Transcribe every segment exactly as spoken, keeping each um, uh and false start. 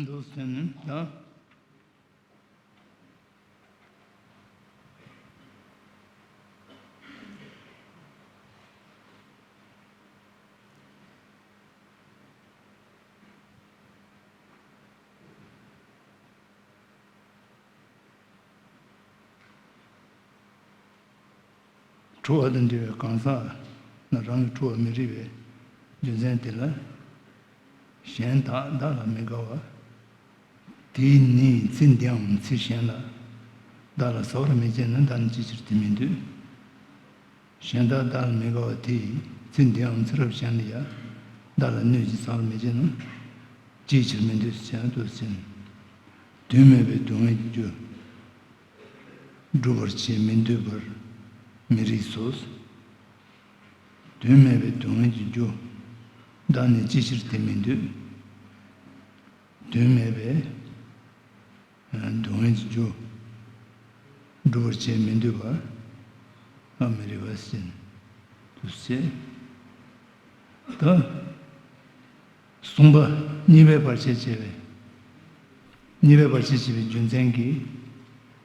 འདུག་ཟེར་ནས་ད། འཁྲུལ་བ་དང་འབྲེལ་བའི་གང་ཟག་ལ་རང་གི་འཁྲུལ་བ་མི་རིགས་པའི་རྒྱུ་མཚན་དེ་ལ། གཞན་དག་བདག་ལ་མི་དགའ་བ། དེའི་ནི་ཚེ་འདིའམ་ཚེ་གཞན་ལ། བདག་ལ་ཟ་བར་མི་བྱེད་ན་བདག་ནི་ཅིའི་ཕྱིར་དེ་མི་འདོད། གཞན་དག་བདག་ལ་མི་དགའ་བ་དེ་ཡིས་ཚེ་འདིའམ་ཚེ་རབས་གཞན་ལ་ཡང་བདག་ལ་གནོད་ཅིང་ཟ་བར་མི་བྱེད་ན། ཅིའི་ཕྱིར་མི་འདོད་ཅེ་ན་དུ་ཟེར། དོན་མེད་པའི་སྡུག་བསྔལ་གྱི་རྒྱུ། སྒྲུབ་པར་བྱེད་མི་འདོད་པར་མི་རིགས་སོ། དོན་མེད་པའི་སྡུག་བསྔལ་གྱི་རྒྱུ། བདག་ནི་ཅིའི་ཕྱིར་དེ་མི་འདོད། དོན་མེད་པའི་སྡུག་བསྔལ་གྱི་རྒྱུ། སྒྲུབ་པར་བྱེད་མི་འདོད་པ། ཨ་མི་རིགས་པ་ཟེར་དུ་ཟེར། ད། གསུམ་པ། གཉིས་པའི་བར་ཆད་བྱས་པའི། གཉིས་པའི་བར་ཆད་བྱས་པའི་རྒྱུ་མཚན་གྱིས་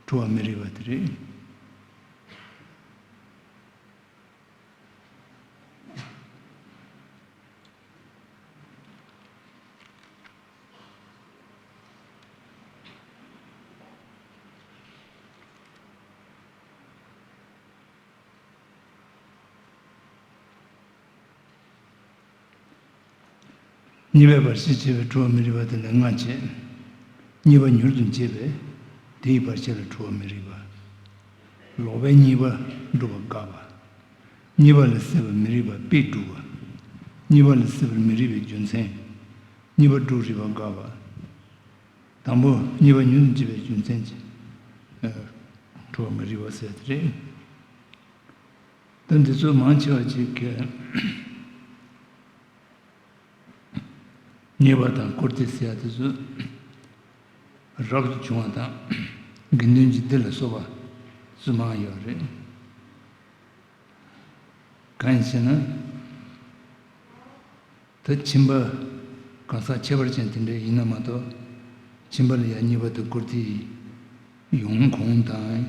འཁྲུལ་བ་མི་རིགས་པ་དེ་རེད། གཉིས་པའི་བར་ཆད་བྱས་པའི་འཁྲུལ་བ་མི་རིགས་པ་དེ་ལ་ལྔ་བྱས། གཉིས་པ་མྱུར་དུ་འབྱེད་པས་དེའི་བར་ཆད་ལ་འཁྲུལ་བ་མི་རིགས་པ། ལོག་པའི་གཉིས་པ་སྒྲུབ་པ་དགག་པ། གཉིས་པ་ལ་སྲིད་པ་མི་རིགས་པ་དཔེ་སྒྲུབ་པ། གཉིས་པ་ལ་སྲིད་པར་མི་རིགས་པའི་རྒྱུ་མཚན། གཉིས་པ་སྒྲུབ་རིགས་པ་དགག་པ། དང་པོ་གཉིས་པ་མྱུར་དུ་འབྱེད་པའི་རྒྱུ་མཚན་གྱིས་འཁྲུལ་བ་མི་རིགས་པ་ཟེར་དེ་རེད། ད་འདི་ཚོ་མང་ཆེ་བ་ཅིག་གིས་ཉེས་པ་དང་བཀུར་སྟི་ཟེར་ཡ་དེ་ཚོ་རབ་ཏུ་བྱུང་བ་དང་། དགེ་འདུན་གྱི་སྡེ་ལ་སོགས་པ་ཚོ་མང་ཡོད་རེད། གང་ཡིན་ཟེར་ན། ད་ཁྱིམ་པ་གང་ཟག་ཁྱད་པར་ཅན་དེ་འདྲ་ཡིན་ན་མ་གཏོགས། ཁྱིམ་པ་ལ་ཡང་ཉེས་པ་དང་བཀུར་སྟི་ཡོང་ཁུངས་དང་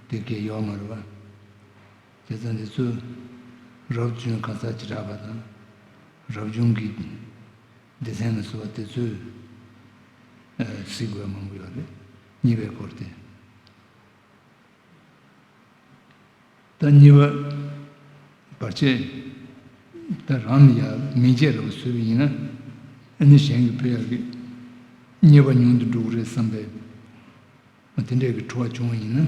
དེ་གས་ཡོད་མ་རེད་པ། བྱས་ཙང་འདི་ཚོ་རབ་བྱུང་གང་ཟག་བྱེ་བྲག་པ་དང་། རབ་བྱུང་གི་སྡེ་ཚན་ལ་སོགས་པ་དེ་ཚོས་ཨ་སྲིད་དགོས་མང་པོ་ཡོད་རེད། ཉེས་པའི་སྐོར་དེ། ད་གཉིས་པ་བར་ཆད། ད་རང་ལ་ཡང་མི་བྱེད་རོགས་བཟོས་པ་ཡིན་ན། ཨ་ནི་གཞན་གྱིས་ཕོད་ཡག་གི་ཉེས་པ་ཉུང་དུ་འགྲོ་གི་རེད་བསམ་པའི་དེ་འདྲའི་གི་འཁྲུལ་བ་བྱུང་བ་ཡིན་ན།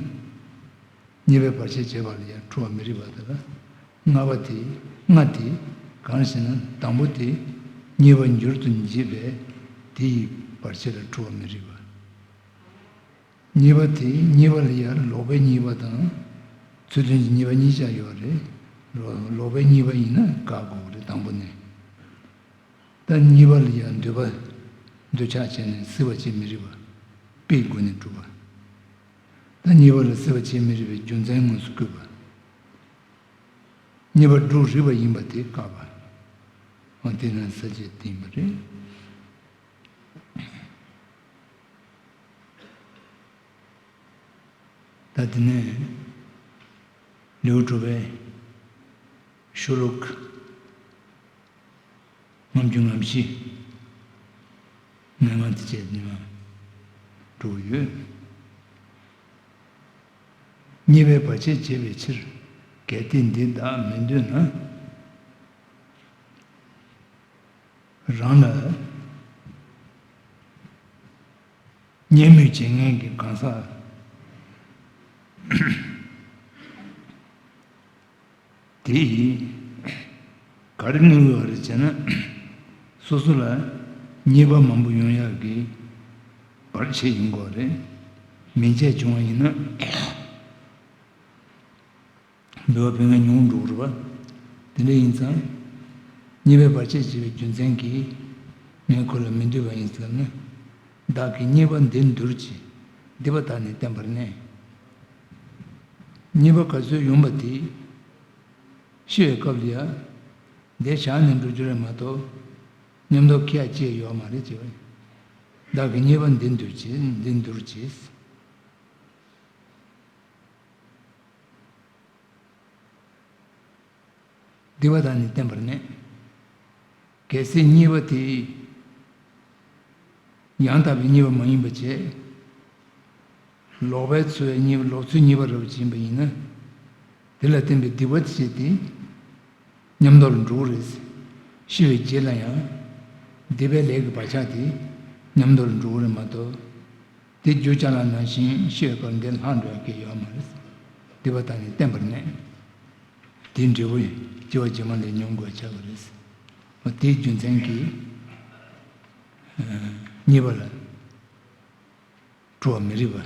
གཉིས་པའི་བར་ཆད་བྱེད་པ་ལ་ཡང་འཁྲུལ་བ་མི་རིགས་པ་དེ་ལ། ལྔ་པ་དེ། ལྔ་དེ་གང་ཞེ་ན། དང་པོ་དེ་གཉིས་པ་མྱུར་དུ་འབྱེད་པས་དེ་ཡི་བར་ཆད་ལ་འཁྲུལ་བ་མི་རིགས་པ། གཉིས་པ་དེ། གཉིས་པ་ལ་ཡང་ལོག་པའི་གཉིས་པ་དང་། ཚུལ་མཐུན་གྱི་གཉིས་པ་གཉིས་ཆ་ཡོད་རེད། ལོག་ལོག་པའི་གཉིས་པ་ཡིན་ན་དགག་དགོས་རེད་དང་པོ་ནས། ད་གཉིས་པ་ལ་ཡང་འདོད་པ་འདོད་ཆགས་བྱས་ནས་སྲིད་པ་བྱེད་མི་རིགས་པ་དཔེའི་སྒོ་ནས་སྒྲུབ་པ། ད་གཉིས་པ་ལ་སྲིད་པ་བྱེད་མི་རིགས་པའི་རྒྱུ་མཚན་དངོས་སུ་བཀོད་པ། གཉིས་པ་སྒྲུབ་རིགས་པ་ཡིན་པ་དེ་བཀག་པ། འོ་དེ་ན་ས་བཅད་དེ་ཡིན་པ་རེད། ད་དེ་ནས་ལེའུ་དྲུག་པའི་ཤོ་ལོ་ཀ་ལྔ་བཅུ་ང་བཞི། ང་ལྔ་དེ་བྱས་ནས་འགྲོ་གི་ཡོད། གཉིས་པའི་བར་ཆད་བྱེད་པའི་ཕྱིར། གལ་ཏེ་འདི་བདག་མི་འདོད་ན། རང་ལ་བརྙས་སྨོད་བྱེད་མཁན་གྱི་གང་ཟག་དེ་ཡིས་ག་རེ་གནོད་ཀྱི་ཡོད་རེད་ཅེ་ན། སོ་སོ་ལ་ཉེས་པ་མང་པོ་ཡོང་ཡག་གི་བར་ཆད་ཡོང་གི་ཡོད་རེད། མི་བྱས་བྱུང་བ་ཡིན་ན། འདོད་པ་ཕན་ངན་ཉུང་འགྲོ་གི་རེད་པ། དེ་འདྲ་ཡིན་ཙང་། ཉེས་པའི་བར་ཆད་བྱེད་པའི་རྒྱུ་མཚན་གྱིས་ངས་ཁོ་ལ་མི་འདོད་པ་ཡིན་ཟེར་ན། བདག་གིས་ཉེས་པ་འདི་འདུལ་ཅིག། སྡིག་པ་དག་ནི་བསྟན་པར་གནས། ཉེས་པ་ག་ཚོད་ཡོང་པ་དེ་ཤི་བའི་སྐབས་ལ་ཡ། འདི་བཞག་ནས་འགྲོ་རྒྱུ་རེད་མ་གཏོགས། མཉམ་དུ་ཁྱེར་ཡག་ཅི་ཡང་ཡོད་མ་རེད་ཅེས། བདག་གིས་རྙེད་པ་འདི་འདུལ་བྱེད། འདི་འདུལ་བྱེད། སྡིག་པ་དག་ནི་བསྟེན་པར་གནས། གལ་སྲིད་རྙེད་པ་དེ་ཡང་དག་པའི་རྙེད་པ་མ་ཡིན་པ་བྱས། ལོག་པའི་འཚོ་བའི་རྙེད་པ། ལོག་འཚོའི་རྙེད་པ་འདྲ་བོ་ཅིག་ཡིན་པ་ཡིན་ན། དེ་ལ་བརྟེན་པའི་སྡིག་པ་དེ་བྱས་ཏེ་ཉམས་རྟོགས་ལ་འགྲོ་གི་རེད། ཤི་བའི་རྗེས་ལ་ཡང་སྡིག་པའི་ལས་ཀྱི་བག་ཆགས་དེ་ཉམས་རྟོགས་ལ་འགྲོ་གི་རེད་མ་གཏོགས། དེ་རྒྱུ་ཅ་ལག་ནང་བཞིན་ཤི་བའི་སྐབས་འདིར་ལྷག་འགྲོ་ཡ་གི་ཡོད་མ་རེད། སྡིག་པ་དག་ནི་བསྟེན་པར་གནས། དེའི་འབྲས་བུ་སྐྱེ་བ་རྗེས་མ་ལས་མྱོང་དགོས་ཆགས་ཀྱི་རེད། འོ་དེའི་རྒྱུ་མཚན་གྱིས་རྙེད་པ་ལ་འཁྲུལ་བ་མི་རིགས་པ།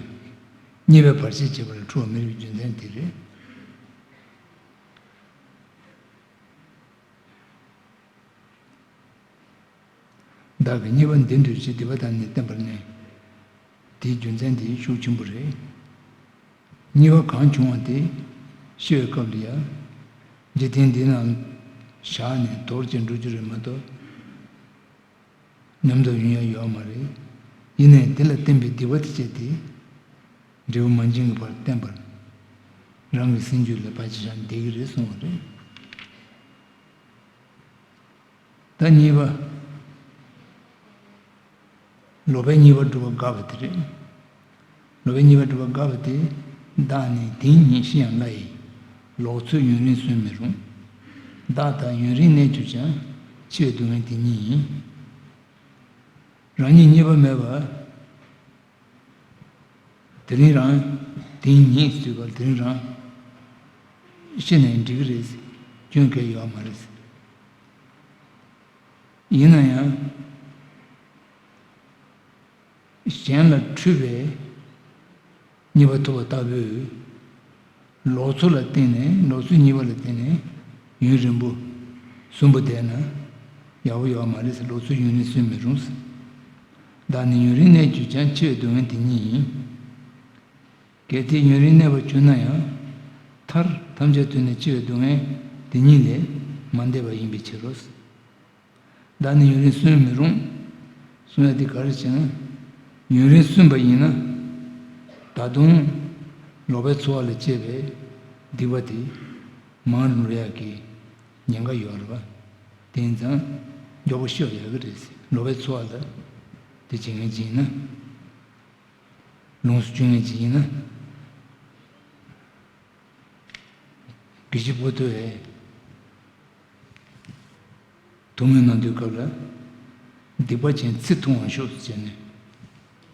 རྙེད་པའི་བར་ཆད་བྱེད་པ་ལ་འཁྲུལ་བ་མི་རིགས་པའི་རྒྱུ་མཚན་དེ་རེད། བདག་གིས་རྙེད་པ་འདི་འདུལ་བྱེད། སྡིག་པ་དག་ནི་བསྟེན་པར་གནས། དེའི་རྒྱུ་མཚན་དེ་ཤུགས་ཆེན་པོ་རེད། རྙེད་པ་གང་བྱུང་བ་དེ་ཤི་བའི་སྐབས་ལ་ཡང་འཇིག་རྟེན་འདི་ན་བཞག་ནས་དོར་བྱས་འགྲོ་རྒྱུ་རེད་མ་གཏོགས། ཉམས་རྟོགས་ཡོང་ཡ་ཡོད་མ་རེད། ཡིན་ནའི་དེ་ལ་བརྟེན་པའི་སྡིག་པ་དེ་བྱས་ཏེ། འབྲས་བུ་མ་འབྱིན་གྱི་བར་བསྟེན་པར། རང་གི་སེམས་རྒྱུད་ལ་བར་ཆད་བཞག་ནས་བསྡད་ཀྱི་རེད་གསུངས་པ་རེད། ད་གཉིས་པ། ལོག་པའི་རྙེད་པ་སྒྲུབ་པ་དགག་པ་དེ་རེད། ལོག་པའི་རྙེད་པ་སྒྲུབ་པ་དགག་པ་དེ། བདག་ནི་དེ་ཉིད་ཤི་ཡང་སླ་ཡི། ལོག་འཚོའི་ཡུན་རིང་སུན་མི་རུང་། བདག་ལྟར་ཡུན་རིང་གནས་གྱུར་ཀྱང་། འཆི་བའི་སྡུག་བསྔལ་དེ་ཉིད་ཡིན། རང་ཉིད་རྙེད་པ་མེད་པ། དེ་རིང་རང་དེ་ཉིད་ཟེར་བ་དེ་རིང་རང་ཤི་ནས་འགྲིག་གི་རེད། སྐྱོན་གང་ཡང་ཡོད་མ་རེད། ཡིན་ན་ཡང་གཞན་ལ་འཁྲུལ་པའི་རྙེད་པ་ཐོབ་པ་ལྟ་བུའི། ལོག་འཚོ་ལ་བརྟེན་ནས། ལོག་འཚོའི་རྙེད་པ་ལ་བརྟེན་ནས་ཡུན་རིང་པོ་སུན་པོ་བསྡད་ན་ཡག་པོ་ཡོད་མ་རེད་ཟེར། ལོག་འཚོའི་ཡུན་རིང་སུན་མི་རུང་ཟེར། བདག་ནི་ཡུན་རིང་གནས་གྱུར་ཀྱང་། འཆི་བའི་སྡུག་བསྔལ་དེ་ཉིད་ཡིན། གལ་ཏེ་ཡུན་རིང་གནས་པར་གྱུར་ན་ཡང་། མཐར་ཐམས་ཅད་དུ་ནི་འཆི་བའི་སྡུག་བསྔལ་དེ་ཉིད་ལས་མ་འདས་པ་ཡིན་པའི་ཕྱིར་རོ། བདག་ནི་ཡུན་རིང་སུན་མི་རུང་གསུང་ཡ་དེ་ག་རེ་བྱས་ན། ཡུན་རིང་སུན་པ་ཡིན་ན། ད་དུང་ལོག་པའི་འཚོ་བ་ལ་སྐྱེས་པའི་སྡིག་པ་དེ་མང་རུ་འགྲོ་ཡག་གི་ཉེན་ཁ་ཡོད་རེད་པ། དེ་ཡིན་ཙང་མགྱོགས་པོ་ཤི་བ་ཡག་གི་རེད་ཟེར། ལོག་པའི་འཚོ་བ་ལ་དེ་བྱེད་མཁན་ཅིག་ཡིན་ན། ལོངས་སུ་སྤྱོད་མཁན་ཅིག་ཡིན་ན། དགེ་བཤེས་པོ་ཏོ་ཡིས་ཐུགས་སྨོན་གནང་དུས་སྐབས་ལ། སྡིག་པ་ཅན་ཚེ་ཐུང་བར་ཤོག་ཟེར་ནས་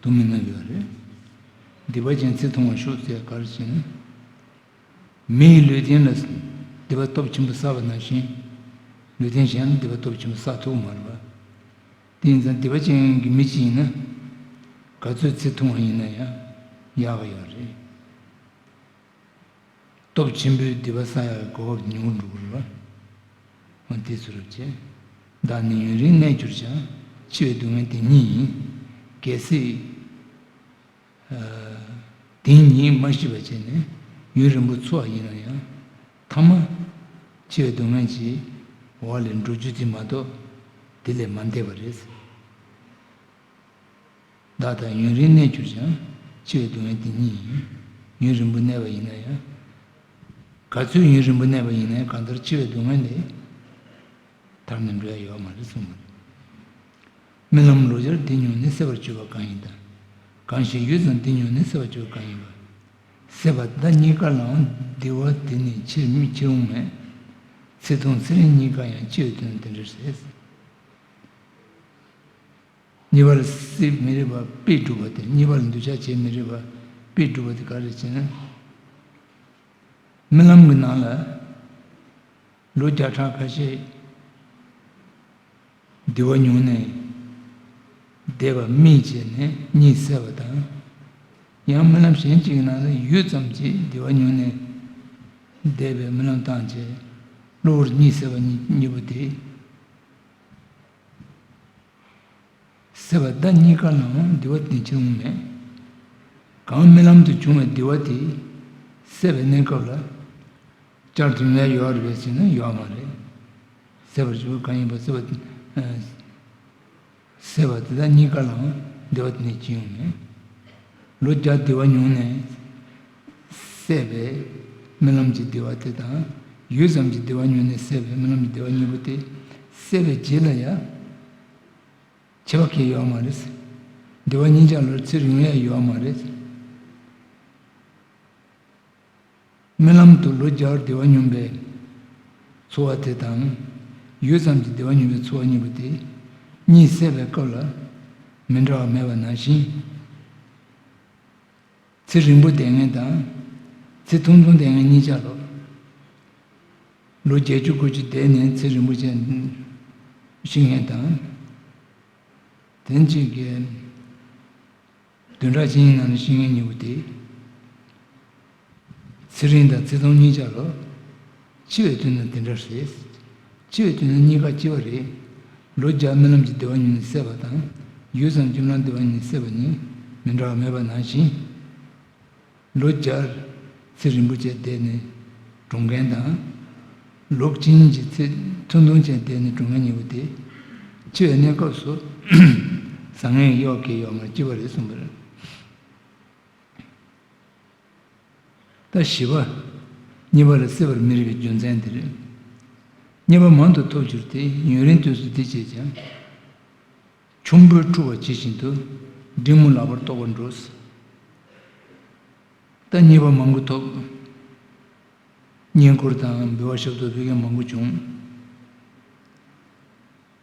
ཐུགས་སྨོན་གནང་ཡོད་རེད། སྡིག་པ་ཅན་ཚེ་ཐུང་བར་ཤོག་ཟེར་ག་རེ་ཟེར་ན། མི་ཡི་ལུས་རྟེན་ལ་སྡིག་པ་སྟོབས་ཆེན་པོ་བསགས་པ་ནང་བཞིན། ལུས་རྟེན་གཞན་ལ་སྡིག་པ་སྟོབས་ཆེན་པོ་བསགས་ཐུབ་ཀྱི་མ་རེད་པ། དེ་ཡིན་ཙང་སྡིག་པ་ཅན་གྱི་མི་གཅིག་ཡིན་ན། ག་ཚོད་ཚེ་ཐུང་བ་ཡིན་ན་ཡང་ཡག་གི་ཡོད་རེད། སྟོབས་ཆེན་པོའི་སྡིག་པ་བསགས་ཡག་གི་གོ་སྐབས་ཉུང་རུ་འགྲོ་གི་རེད་པ། འོ་དེ་ཚོ་རེད་བྱས། བདག་ནི་ཡུན་རིང་གནས་གྱུར་ཀྱང་། འཆི་བའི་སྡུག་བསྔལ་དེ་ཉིད་ཡིན། གལ་སྲིད་དེ་ཉིད་མ་ཤེས་པ་བྱས་ནས་ཡུན་རིང་པོ་འཚོ་བ་ཡིན་ན་ཡང་། མཐའ་མ་འཆི་བའི་སྡུག་བསྔལ་གྱི་འོག་ལས་འགྲོ་རྒྱུ་དེ་མ་གཏོགས་དེ་ལས་མ་འདས་པ་རེད། བདག་ལྟར་ཡུན་རིང་གནས་གྱུར་ཀྱང་། འཆི་བའི་སྡུག་བསྔལ་དེ་ཉིད་ཡིན། ཡུན་རིང་པོ་གནས་པ་ཡིན་ན་ཡང་། ག་ཚོད་ཡུན་རིང་པོ་གནས་པ་ཡིན་ན་ཡང་། གང་ལྟར་འཆི་བའི་སྡུག་བསྔལ་ལས་ཐར་ནས་འགྲོ་ཡ་ཡོད་མ་རེད་གསུངས་པ་རེད། རྨི་ལམ་ལོ་བརྒྱར་འདི་མྱོང་ནས། སྲེད་པར་གྱུར་པ་གང་ཡིན་ད། གང་ཞིག་ཡུད་ཙམ་འདི་མྱོང་ནས། སྲེད་པར་གྱུར་པ་གང་ཡིན་པ། སྲེད་པ་བདག་རྙེད་དཀའ་ལའང་། བདེ་བ་དེ་ནི་ཕྱིར་མི་འཕྱིར་འོང་མེད། ཚེ་ཐུང་ཚེ་རིང་རྙེད་དཀའ་ཡང་། འཆི་བའི་དོན་དེ་འདྲར་ཟད། རྙེད་པ་ལ་སྲེད་མི་རིགས་པ་དཔེ་སྒྲུབ་པ་དེ། རྙེད་པ་ལ་འདོད་ཆགས་བྱེད་མི་རིགས་པ་དཔེ་སྒྲུབ་པ་དེ་ག་རེ་བྱས་ན། རྨི་ལམ་གྱི་ནང་ལ་ལོ་བརྒྱ་ཕྲག་ཁ་ཤས་བདེ་བ་མྱོང་ནས་བསྡད་པ་རྨིས་བྱས་ནས་གཉིད་སད་པ་དང་། ཡང་རྨི་ལམ་གཞན་གཅིག་གི་ནང་ལ་ཡུད་ཙམ་གྱིས་བདེ་བ་མྱོང་ནས་བསྡད་པའི་རྨི་ལམ་བཏང་བྱས་གློ་བུར་གཉིད་སད་པ་གཉིས་གཉིས་པོ་དེ། སྲེད་པ་བདག་རྙེད་དཀའ་ལའང་། བདེ་བ་དེ་ནི་ཕྱིར་འོང་མེད། གང་རྨི་ལམ་དུ་བྱུང་བའི་བདེ་བ་དེ་སྲེད་པའི་གནས་སྐབས་ལ་བསྐྱར་དུ་ཡོང་ཡ་ཡོད་རེད་པས་ཟེར་ན་ཡོད་མ་རེད། སྲེད་པར་གྱུར་པ་གང་ཡིན་པ། སྲེད་པ། སྲེད་པ་དེ་དག་རྙེད་དཀའ་ལའང་ བདེ་བ་དེ་ནས་ཅི་ཡང་མེད། ལོ་བརྒྱ་བདེ་བ་མྱོང་ནས་སད་པའི་རྨི་ལམ་གྱི་བདེ་བ་དེ་དང་། ཡུད་ཙམ་གྱི་བདེ་བ་མྱོང་ནས་སད་པའི་རྨི་ལམ་གྱི་བདེ་བ་གཉིས་པོ་དེ་སད་པའི་རྗེས་ལ་ཡང་ཁྱད་པར་གང་ཡོད་མ་རེད། བདེ་བ་གཉིས་ཆར་ལ་ཚེ་རིང་ཡ་ཡོད་མ་རེད། རྨི་ལམ་དུ་ལོ་བརྒྱར་བདེ་བ་མྱོང་བའི་ཚོར་བ་དེ་དང་། ཡུད་ཙམ་གྱི་བདེ་བ་མྱོང་བའི་ཚོར་བ་གཉིས་པོ་དེ་གཉིས་སད་པའི་སྐབས་ལ་མི་འདྲ་བ་མེད་པ་ནང་བཞིན། ཚེ་རིང་པོ་བསྡད་མཁན་དང་། ཚེ་ཐུང་ཐུང་བསྡད་མཁན་གཉིས་ཆར་ལ། ལོ་བརྒྱད་ཅུ་དགུ་བཅུ་བསྡད་ནས་ཚེ་རིང་པོ་ཅན་ཤི་མཁན་དང་། དེ་གཅིག་གི་བདུན་ཕྲག་གཅིག་གཉིས་ནང་ལ་ཤི་མཁན་གཉིས་པོ་དེ། ཚེ་རིང་དང་ཚེ་ཐུང་གཉིས་ཆར་ལ། འཆི་བའི་དུས་ན་དེ་འདྲ་རེད། འཆི་བའི་དུས་ན་གཉིས་ཀ་གཅིག་པ་རེད། ལོ་བརྒྱ་རྨི་ལམ་གྱི་བདེ་བ་མྱོང་ནས་སད་པ་དང་། ཡུད་ཙམ་རྨི་ལམ་བདེ་བ་མྱོང་ནས་སད་པ་གཉིས་མི་འདྲ་བ་མེད་པ་ནང་བཞིན། ལོ་བརྒྱར་ཚེ་རིང་པོ་ཅན་བསྡད་ནས་གྲོངས་མཁན་དང་། ལོ་གཅིག་གཉིས་ཀྱི་ཚེ་ཐུང་ཐུང་ཅན་བསྡད་ནས་གྲོངས་མཁན་གཉིས་པོ་དེ། འཆི་བའི་གནས་སྐབས་སུ་བཟང་ངན་གཡོ་གེ་ཡོད་མ་གཅིག་པ་རེད་གསུངས་པ་རེད། ད་བཞི་པ། གཉིས་པ་ལ་སྲེད་པར་མི་རིགས་པའི་རྒྱུ་མཚན་དེ་རེད། གཉིས་པ་མང་དུ་ཐོབ་འགྱུར་ཏེ། ཡུན་རིང་དུས་སུ་དེ་བྱས་ཀྱང་། ཆུང་པོས་འཁྲུ་བ་ཇི་བཞིན་དུ། འབྲིང་མོ་ལག་པར་གཏོགས་པར་འགྲོ། ད་གཉིས་པ་མང་པོ་ཐོབ། བསྙེན་བཀུར་དང་འབུལ་བ་ཞབས་ཏོག་ཕུལ་མཁན་མང་པོ་བྱུང་།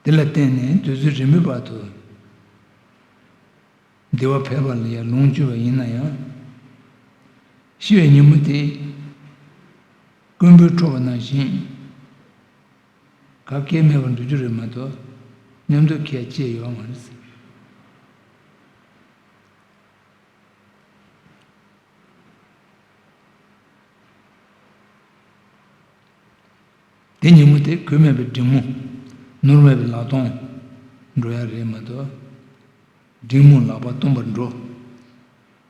དེ་ལ་བརྟེན་ནས་དུས་ཚོད་རིང་པོའི་བར་དུ་བདེ་བ་འཕེལ་བ་ལ་ཡང་ལོངས་སྤྱོད་པ་ཡིན་ན་ཡང་། ཤི་བའི་ཉིན་མོ་དེ་རྐུན་པོས་འཁྲུ་བ་ནང་བཞིན། ག་གེ་མེད་པར་འགྲོ་རྒྱུ་རེད་མ་གཏོགས། མཉམ་དུ་ཁྱེད་ཅེས་ཡོད་མ་རེད། དེ་ཉིན་མོ་དེ་གོས་མེད་པའི་འབྲིང་མོ། ནོར་མེད་པའི་ལག་སྟོང་འགྲོ་ཡ་རེད་མ་གཏོགས། འབྲིང་མོ་ལག་པ་སྟོང་པར་འགྲོ།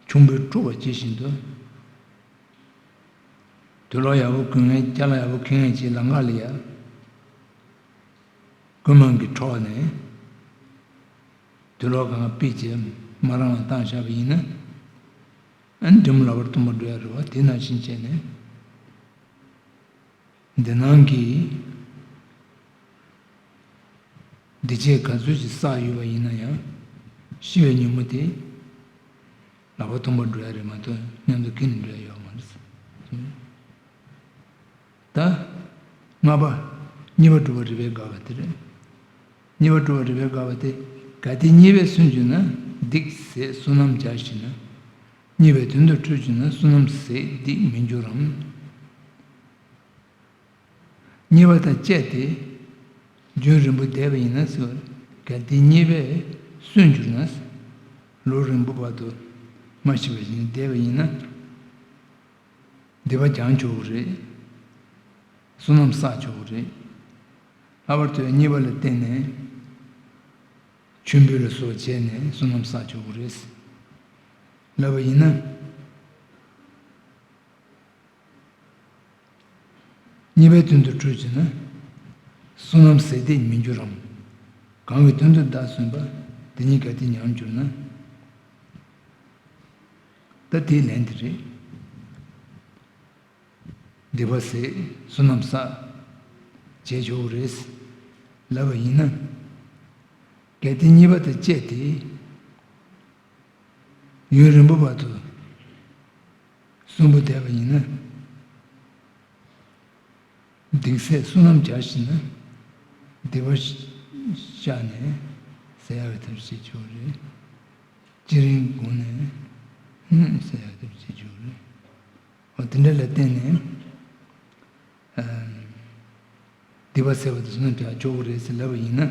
ཆུང་པོས་འཁྲུ་བ་ཇི་བཞིན་དུ། དུག་ལོག་ཡག་པོ་གོན་མཁན། ཅ་ལག་ཡག་པོ་གྱོན་མཁན་ཅིག་ལམ་ཁ་ལ་ཡ། རྐུན་མ་གིས་འཕྲོག་ནས། དུག་ལོག་གང་པིག་ཅིག་མ་རང་ལ་བཏང་བཞག་པ་ཡིན་ན། ཨ་ནི་འབྲིང་མོ་ལག་པར་སྟོང་པར་འགྲོ་ཡ་རེད་བ། དེ་ནང་བཞིན་བྱས་ནས། འདི་ནང་གི་སྡིག་ཅན་ག་ཚོད་ཅིག་བསགས་ཡོད་པ་ཡིན་ན་ཡང་། ཤི་བའི་ཉིན་མོ་དེ་ལག་པ་སྟོང་པར་འགྲོ་ཡ་རེད་མ་གཏོགས། མཉམ་དུ་ཁྱེར་ནས་འགྲོ་ཡ་ཡོད་མ་རེད། ད་ལྔ་པ། གཉིས་པ་སྒྲུབ་པར་རིགས་པས་དགག་པ་དེ་རེད། གཉིས་པ་སྒྲུབ་པར་རིགས་པས་དགག་པ་དེ། གལ་ཏེ་གཉིས་པས་སུན་གྱུར་ན་སྡིག་ཟད་བསོད་ནམས་བྱ་ཞེ་ན། གཉིས་པའི་དོན་དུ་འཁྲུལ་གྱུར་ན་བསོད་ནམས་ཟད་སྡིག་མི་འགྱུར་རམ། གཉིས་པ་དང་བཅས་ཏེ་རྒྱུན་རིང་པོ་བསྡད་པ་ཡིན་ན་ཟེར་བ། གལ་ཏེ་གཉིས་པས་སུན་གྱུར་ན། ལོ་རིང་པོ་བར་དུ་མ་ཤི་བ་བཞིན་བསྡད་པ་ཡིན་ན། སྡིག་པ་སྦྱང་ཆོག་གི་རེད། བསོད་ནམས་བསགས་ཆོག་གི་རེད། ལྷག་པར་དུ་གཉིས་པ་ལ་བརྟེན་ནས་མཆོད་འབུལ་ལ་སོགས་བྱས་ནས་བསོད་ནམས་བསགས་ཆོག་གི་རེད། ལབ་པ་ཡིན་ན། གཉིས་པའི་དོན་དུ་འཁྲུལ་བྱས་ན། བསོད་ནམས་ཟད་སྡིག་མི་འགྱུར་རམ། གང་གི་དོན་དུ་བདག་སུན་པ། དེ་ཉིད་གལ་ཏེ་ཉམས་གྱུར་ན། ད་དེའི་ལན་དེ་རེད། སྡིག་པ་ཟད། བསོད་ནམས་བསགས། བྱས་ཆོག་གི་རེད། ལབ་པ་ཡིན་ན། གལ་ཏེ་གཉིས་པ་དང་བཅས་ཏེ། ཡུན་རིང་པོ་བར་དུ་སུན་པོ་བསྡད་པ་ཡིན་ན། སྡིག་ཟད་བསོད་ནམས་བྱ་ཞེ་ན། སྡིག་པ་བཤགས་ནས་ཟད་ཡག་གི་ཐབས་བྱེད་ཆོག་རེད། ཅི་རིང་དགོངས་ནས་ཟད་ཡག་གི་ཐབས་བྱེད་ཆོག་རེད། འོ་དེ་འདྲ་ལ་བརྟེན་ནས། སྡིག་པ་ཟད་པ་དེ་བསོད་ནམས་བྱ་ཆོག་གི་རེད་ཟེར་ལབ་པ་ཡིན་ན།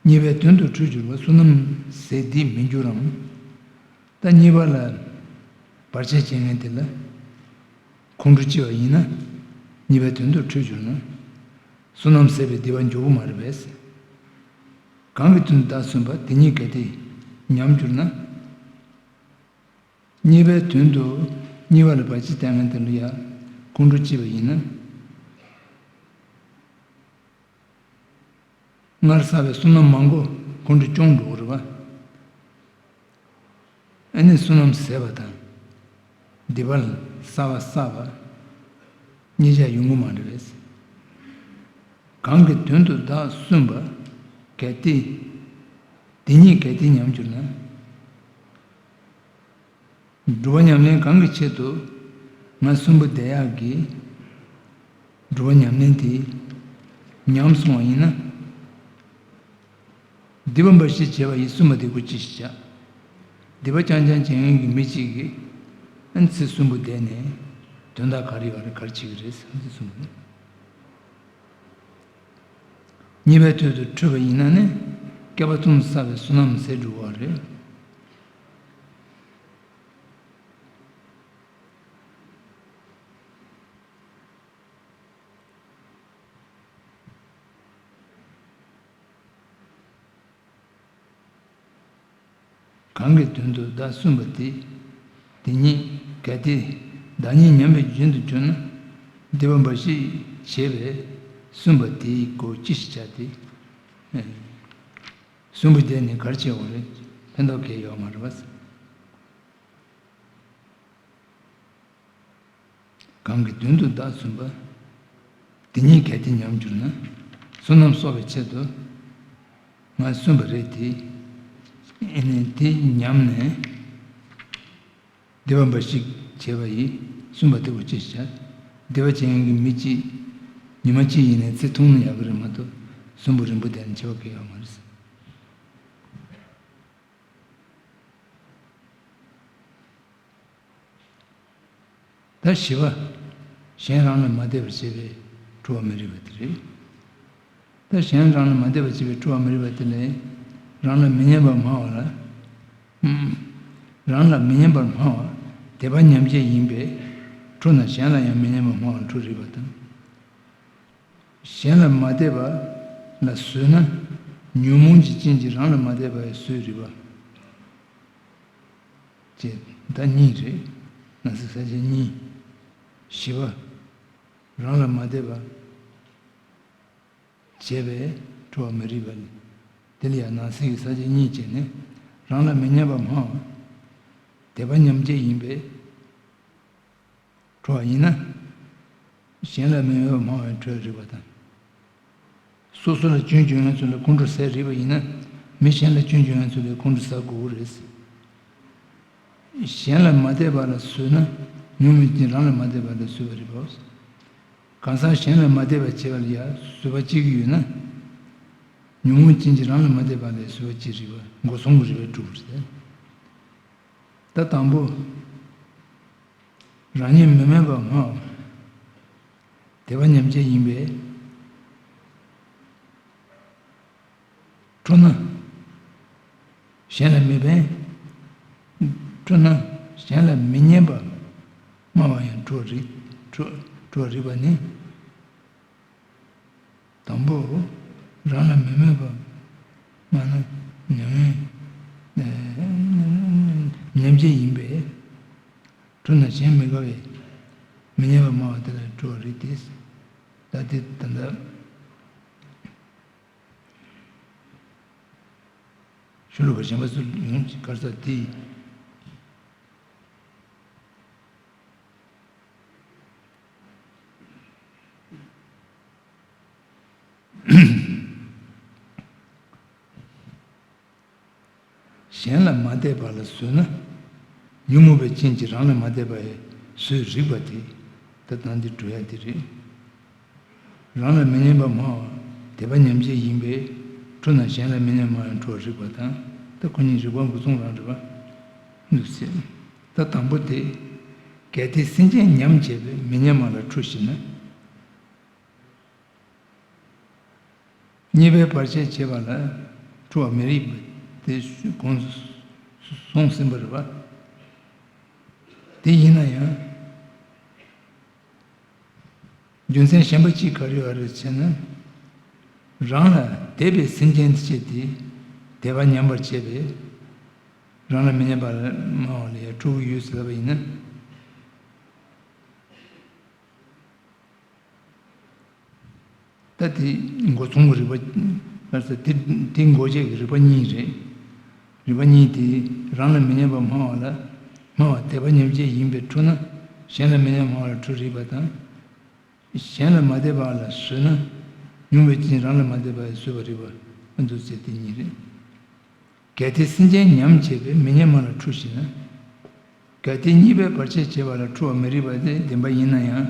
གཉིས་པའི་དོན་དུ་འཁྲུལ་གྱུར་པ་བསོད་ནམས་ཟད་སྡིག་མི་འགྱུར་རམ། ད་གཉིས་པ་ལ་བར་ཆད་བྱེད་མཁན་དེ་ལ་ཁོང་ཁྲོ་སྐྱེ་བ་ཡིན་ན། གཉིས་པའི་དོན་དུ་འཁྲུལ་གྱུར་ན། བསོད་ནམས་ཟད་པའི་སྡིག་པ་འཇོག་གི་མ་རེད་པས། གང་གི་དོན་དུ་བདག་སུན་པ། དེ་ཉིད་གལ་ཏེ་ཉམས་གྱུར་ན། གཉིས་པའི་དོན་དུ་གཉིས་པ་ལ་བར་ཆད་བཏང་མཁན་དེ་ལ་ཡང་ཁོང་ཁྲོ་སྐྱེས་པ་ཡིན་ན། སྔར་བསགས་པའི་བསོད་ནམས་མང་པོ་ཁོང་ཁྲོ་སྐྱོང་འགྲོ་གི་རེད་པ། ཨ་ནི་བསོད་ནམས་ཟད་པ་དང་སྡིག་པ་བསགས་པ་བསགས་པ་གཉིས་ཆ་ཡོང་གི་མ་རེད་པས། གང་གི་དོན་དུ་བདག་གསོན་པ་གལ་ཏེ། དེ་ཉིད་གལ་ཏེ་ཉམས་གྱུར་ན། སྒྲུབ་པ་ཉམས་ལེན་གང་གི་ཆེད་དུ་ང་གསོན་པོ་བསྡད་ཡག་གི་སྒྲུབ་པ་ཉམས་ལེན་དེ་ཉམས་སོང་བ་ཡིན་ན། སྡིག་པ་འབའ་ཞིག་བྱས་པ་ཡིས་གསོན་པ་དེ་གོ་ཅི་ཞིག་བྱ། སྡིག་པ་རྐྱང་རྐྱང་བྱེད་མཁན་གྱི་མི་གཅིག་གིས་ཨ་ནི་ཚེ་གསོན་པོ་བསྡད་ནས་དོན་དག་ག་རེ་ཡོད་རེད། ག་རེ་བྱེད་ཀྱི་རེད་ཟེར་ན་ཚེ་གསོན་པོ་ནི། གཉིས་པའི་དོན་དུ་འཁྲུལ་བ་ཡིན་ན་ནི་བསྐལ་པ་གསུམ་བསགས་པའི་བསོད་ནམས་ཟད་འགྲོ་བ་རེད། གང་གི་དོན་དུ་བདག་གསོན་པ་དེ། དེ་ཉིད་གལ་ཏེ་བདག་ཉིད་ཉམས་པའི་རྒྱུན་དུ་གྱུར་ན། སྡིག་པ་འབའ་ཞིག་བྱས་པས་གསོན་པ་དེའི་སྒོ་ཅི་ཞིག་བྱ་སྟེ། གསོན་པོ་བསྡད་ནས་ག་རེ་བྱེད་དགོས་རེད། ཕན་ཐོགས་གང་ཡང་ཡོད་མ་རེད་པ། གང་གི་དོན་དུ་བདག་གསོན་པ། དེ་ཉིད་གལ་ཏེ་ཉམས་གྱུར་ན། བསོད་ནམས་གསོག་པའི་ཆེད་དུ་ང་གསོན་པ་རེད་དེ། ཨེ་ནས་དེ་ཉམས་ནས་སྡིག་པ་འབའ་ཞིག་བྱས་པ་ཡིས་གསོན་པ་དེ་གོ་ཅི་ཞིག་བྱ། སྡིག་པ་བྱེད་མཁན་གྱི་མི་གཅིག་ཉི་མ་གཅིག་ཡིན་ནའི་ཚེ་ཐུང་ན་ཡག་གི་རེད་མ་གཏོགས་གསོན་པོ་རིང་པོ་བསྡད་ན་བྱེད་པ་གང་ཡང་ཡོད་མ་རེད། ད་བཞི་པ། གཞན་རང་ལ་མ་དད་པར་བྱེད་པས་འཁྲུལ་བ་མི་རིགས་པ་དེ་རེད། ད་གཞན་རང་ལ་མ་དད་པར་བྱེད་པས་འཁྲུལ་བ་མི་རིགས་པ་དེ་ལས། རང་ལ་མི་སྙན་པར་སྨྲ་བ་ལ། ཨུམ། རང་ལ་མི་སྙན་པར་སྨྲ་བ་དད་པ་ཉམས་བྱེད་ཡིན་པས། འཁྲུལ་ན་གཞན་ལ་ཡང་མི་སྙན་པར་སྨྲ་བ་འཁྲུལ་རིགས་པ་དང་། གཞན་ལ་མ་དད་པ་ལ་བཟོད་ན། ཉོན་མོངས་ཀྱི་རྐྱེན་གྱིས་རང་ལ་མ་དད་པ་ཡང་བཟོད་རིགས་པ། ཅེས་ད་གཉིས་རེད། ནང་གསེས་ས་བཅད་གཉིས། བཞི་པ། རང་ལ་མ་དད་པ་བྱས་པས་འཁྲུལ་བ་མི་རིགས་པ་ལས། དེ་ལ་ཡང་ནང་གསེས་ཀྱི་ས་བཅད་གཉིས་བྱས་ནས། རང་ལ་མི་སྙན་པར་སྨྲ་བ། དད་པ་ཉམས་བྱེད་ཡིན་པས། འཁྲུལ་བ་ཡིན་ན། གཞན་ལ་མི་སྙན་པར་སྨྲ་བའི་འཁྲུལ་རིགས་པ་དང་། སོ་སོ་ལ་སྐྱོན་བརྗོད་མཁན་ཚོ་ལ་ཁོང་ཁྲོ་ཟ་རིགས་པ་ཡིན་ན། མི་གཞན་ལ་སྐྱོན་བརྗོད་མཁན་ཚོ་ལ་ཁོང་ཁྲོ་ཟ་དགོས་ཀྱི་རེད། གཞན་ལ་མ་དད་པ་ལ་བཟོད་ན། ཉོན་མོངས་ཀྱིས་རང་ལ་མ་དད་པ་ལ་བཟོད་པ་རེད་པ། གང་ཟག་གཞན་ལ་མ་དད་པ་བྱེད་པ་ལ་ཡང་བཟོད་པ་སྐྱེ་གི་ཡོད་ན། ཉོན་མོངས་ཅན་གྱིས་རང་ལ་མ་དད་པ་ལ་བཟོད་པ་སྐྱེ་རིགས་པ། འགོག་སྲུང་གི་རིགས་པས་གྲུབ་པ་རེད། ད་དང་པོ། རང་ཉིད་མི་དམན་པར་སྨྲ་བ། དད་པ་ཉམས་བྱེད་ཡིན་པས། འཁྲུལ་ན་གཞན་ལ་མི་ཕན། འཁྲུལ་ན་གཞན་ལ་མི་སྙན་པར་སྨྲ་བ་ཡང་འཁྲུལ་རིགས། འཁྲུལ། འཁྲུལ་རིགས་པ་ནི། དང་པོ། རང་ལ་མི་དམན་པར་སྨྲ་ན་ཉམས་ཉམས་བྱེད་ཡིན་པས། འཁྲུལ་ན་གཞན་མི་དགའ་བས་མི་སྙན་པར་སྨྲ་བ་དེ་ལ་འཁྲུལ་བ་རེད་དེ། ད་དེ་ད་ལྟ་ཤོ་ལོ་ཀ་གཞན་པ་ཚོ་ཡོང་གར་ས་དེ། གཞན་ལ་མ་དད་པ་ལ་བཟོད་ན། ཉོན་མོངས་པའི་རྐྱེན་གྱིས་རང་ལ་མ་དད་པ་ཡང་བཟོད་རིགས་པ་དེ། ད་ལྟ་འདི་འགྲོ་ཡ་དེ་རེད། རང་ལ་མི་སྙན་པར་སྨྲ་བ། དད་པ་ཉམས་བྱེད་ཡིན་པས། འཁྲུལ་ན་གཞན་ལ་མི་སྙན་པར་སྨྲ་བའི་འཁྲུལ་བ་རིགས་པ་དང་། ད་ཁོ་གཉིས་རིགས་པ་འགོག་སྲུང་རང་རེད་པ། འདུག་ཟེར། ད་དང་པོ་དེ། གལ་ཏེ་སེམས་ཅན་ཉམས་བྱས་པས་མི་སྙན་པ་ལ་འཁྲུལ་ཞེ་ན། གཉིས་པའི་བར་ཆད་བྱེད་པ་ལ་འཁྲུལ་བ་མི་རིགས་པ་དེ་གོང་དུ་གསུངས་ཟིན་པ་རེད་པ། དེ་ཡིན་ན་ཡང་། རྒྱུ་མཚན་གཞན་པ་གཅིག་ག་རེ་ཡོད་རེད་ཟེར་ན། རང་ལ་དད་པའི་སེམས་ཅན་དེ་ཆེད་དེ་དད་པ་ཉམས་པར་བྱས་པས། རང་ལ་མི་སྙན་པར་སྨྲ་བ་ལ་ཡང་འཁྲུལ་གྱི་ཡོད་ཟེར་བ་ཡིན་ན། ད་དེ་འགོག་སྲུང་གི་རིགས་པ། ལ་ས་དེ་དེ་འགོག་བྱེད་ཀྱི་རིགས་པ་གཉིས་རེད། རིགས་པ་གཉིས་དེ། རང་ལ་མི་སྙན་པ་སྨྲ་བ་ལ་སྨྲ་བ་དད་པ་ཉམས་བྱེད་ཡིན་པས་འཁྲུལ་ན། གཞན་ལ་མི་སྙན་པ་སྨྲ་བ་ལ་འཁྲུལ་རིགས་པ་དང་། གཞན་ལ་མ་དད་པ་ལ་བཟོད་ན་ཉུང་བའི་རྐྱེན་རང་ལ་མ་དད་པ་ཡང་བཟོད་པར་རིགས་པ་ཨ་འདུག་ཟེར་དེ་གཉིས་རེད། གལ་ཏེ་སེམས་ཅན་ཉམས་བྱས་པས་མི་སྙན་པ་ལ་འཁྲུལ་ཞེ་ན། གལ་ཏེ་གཉིས་པའི་བར་ཆད་བྱེད་པ་ལ་འཁྲུལ་བ་མི་རིགས་པ་དེ་བདེན་པ་ཡིན་ན་ཡང་།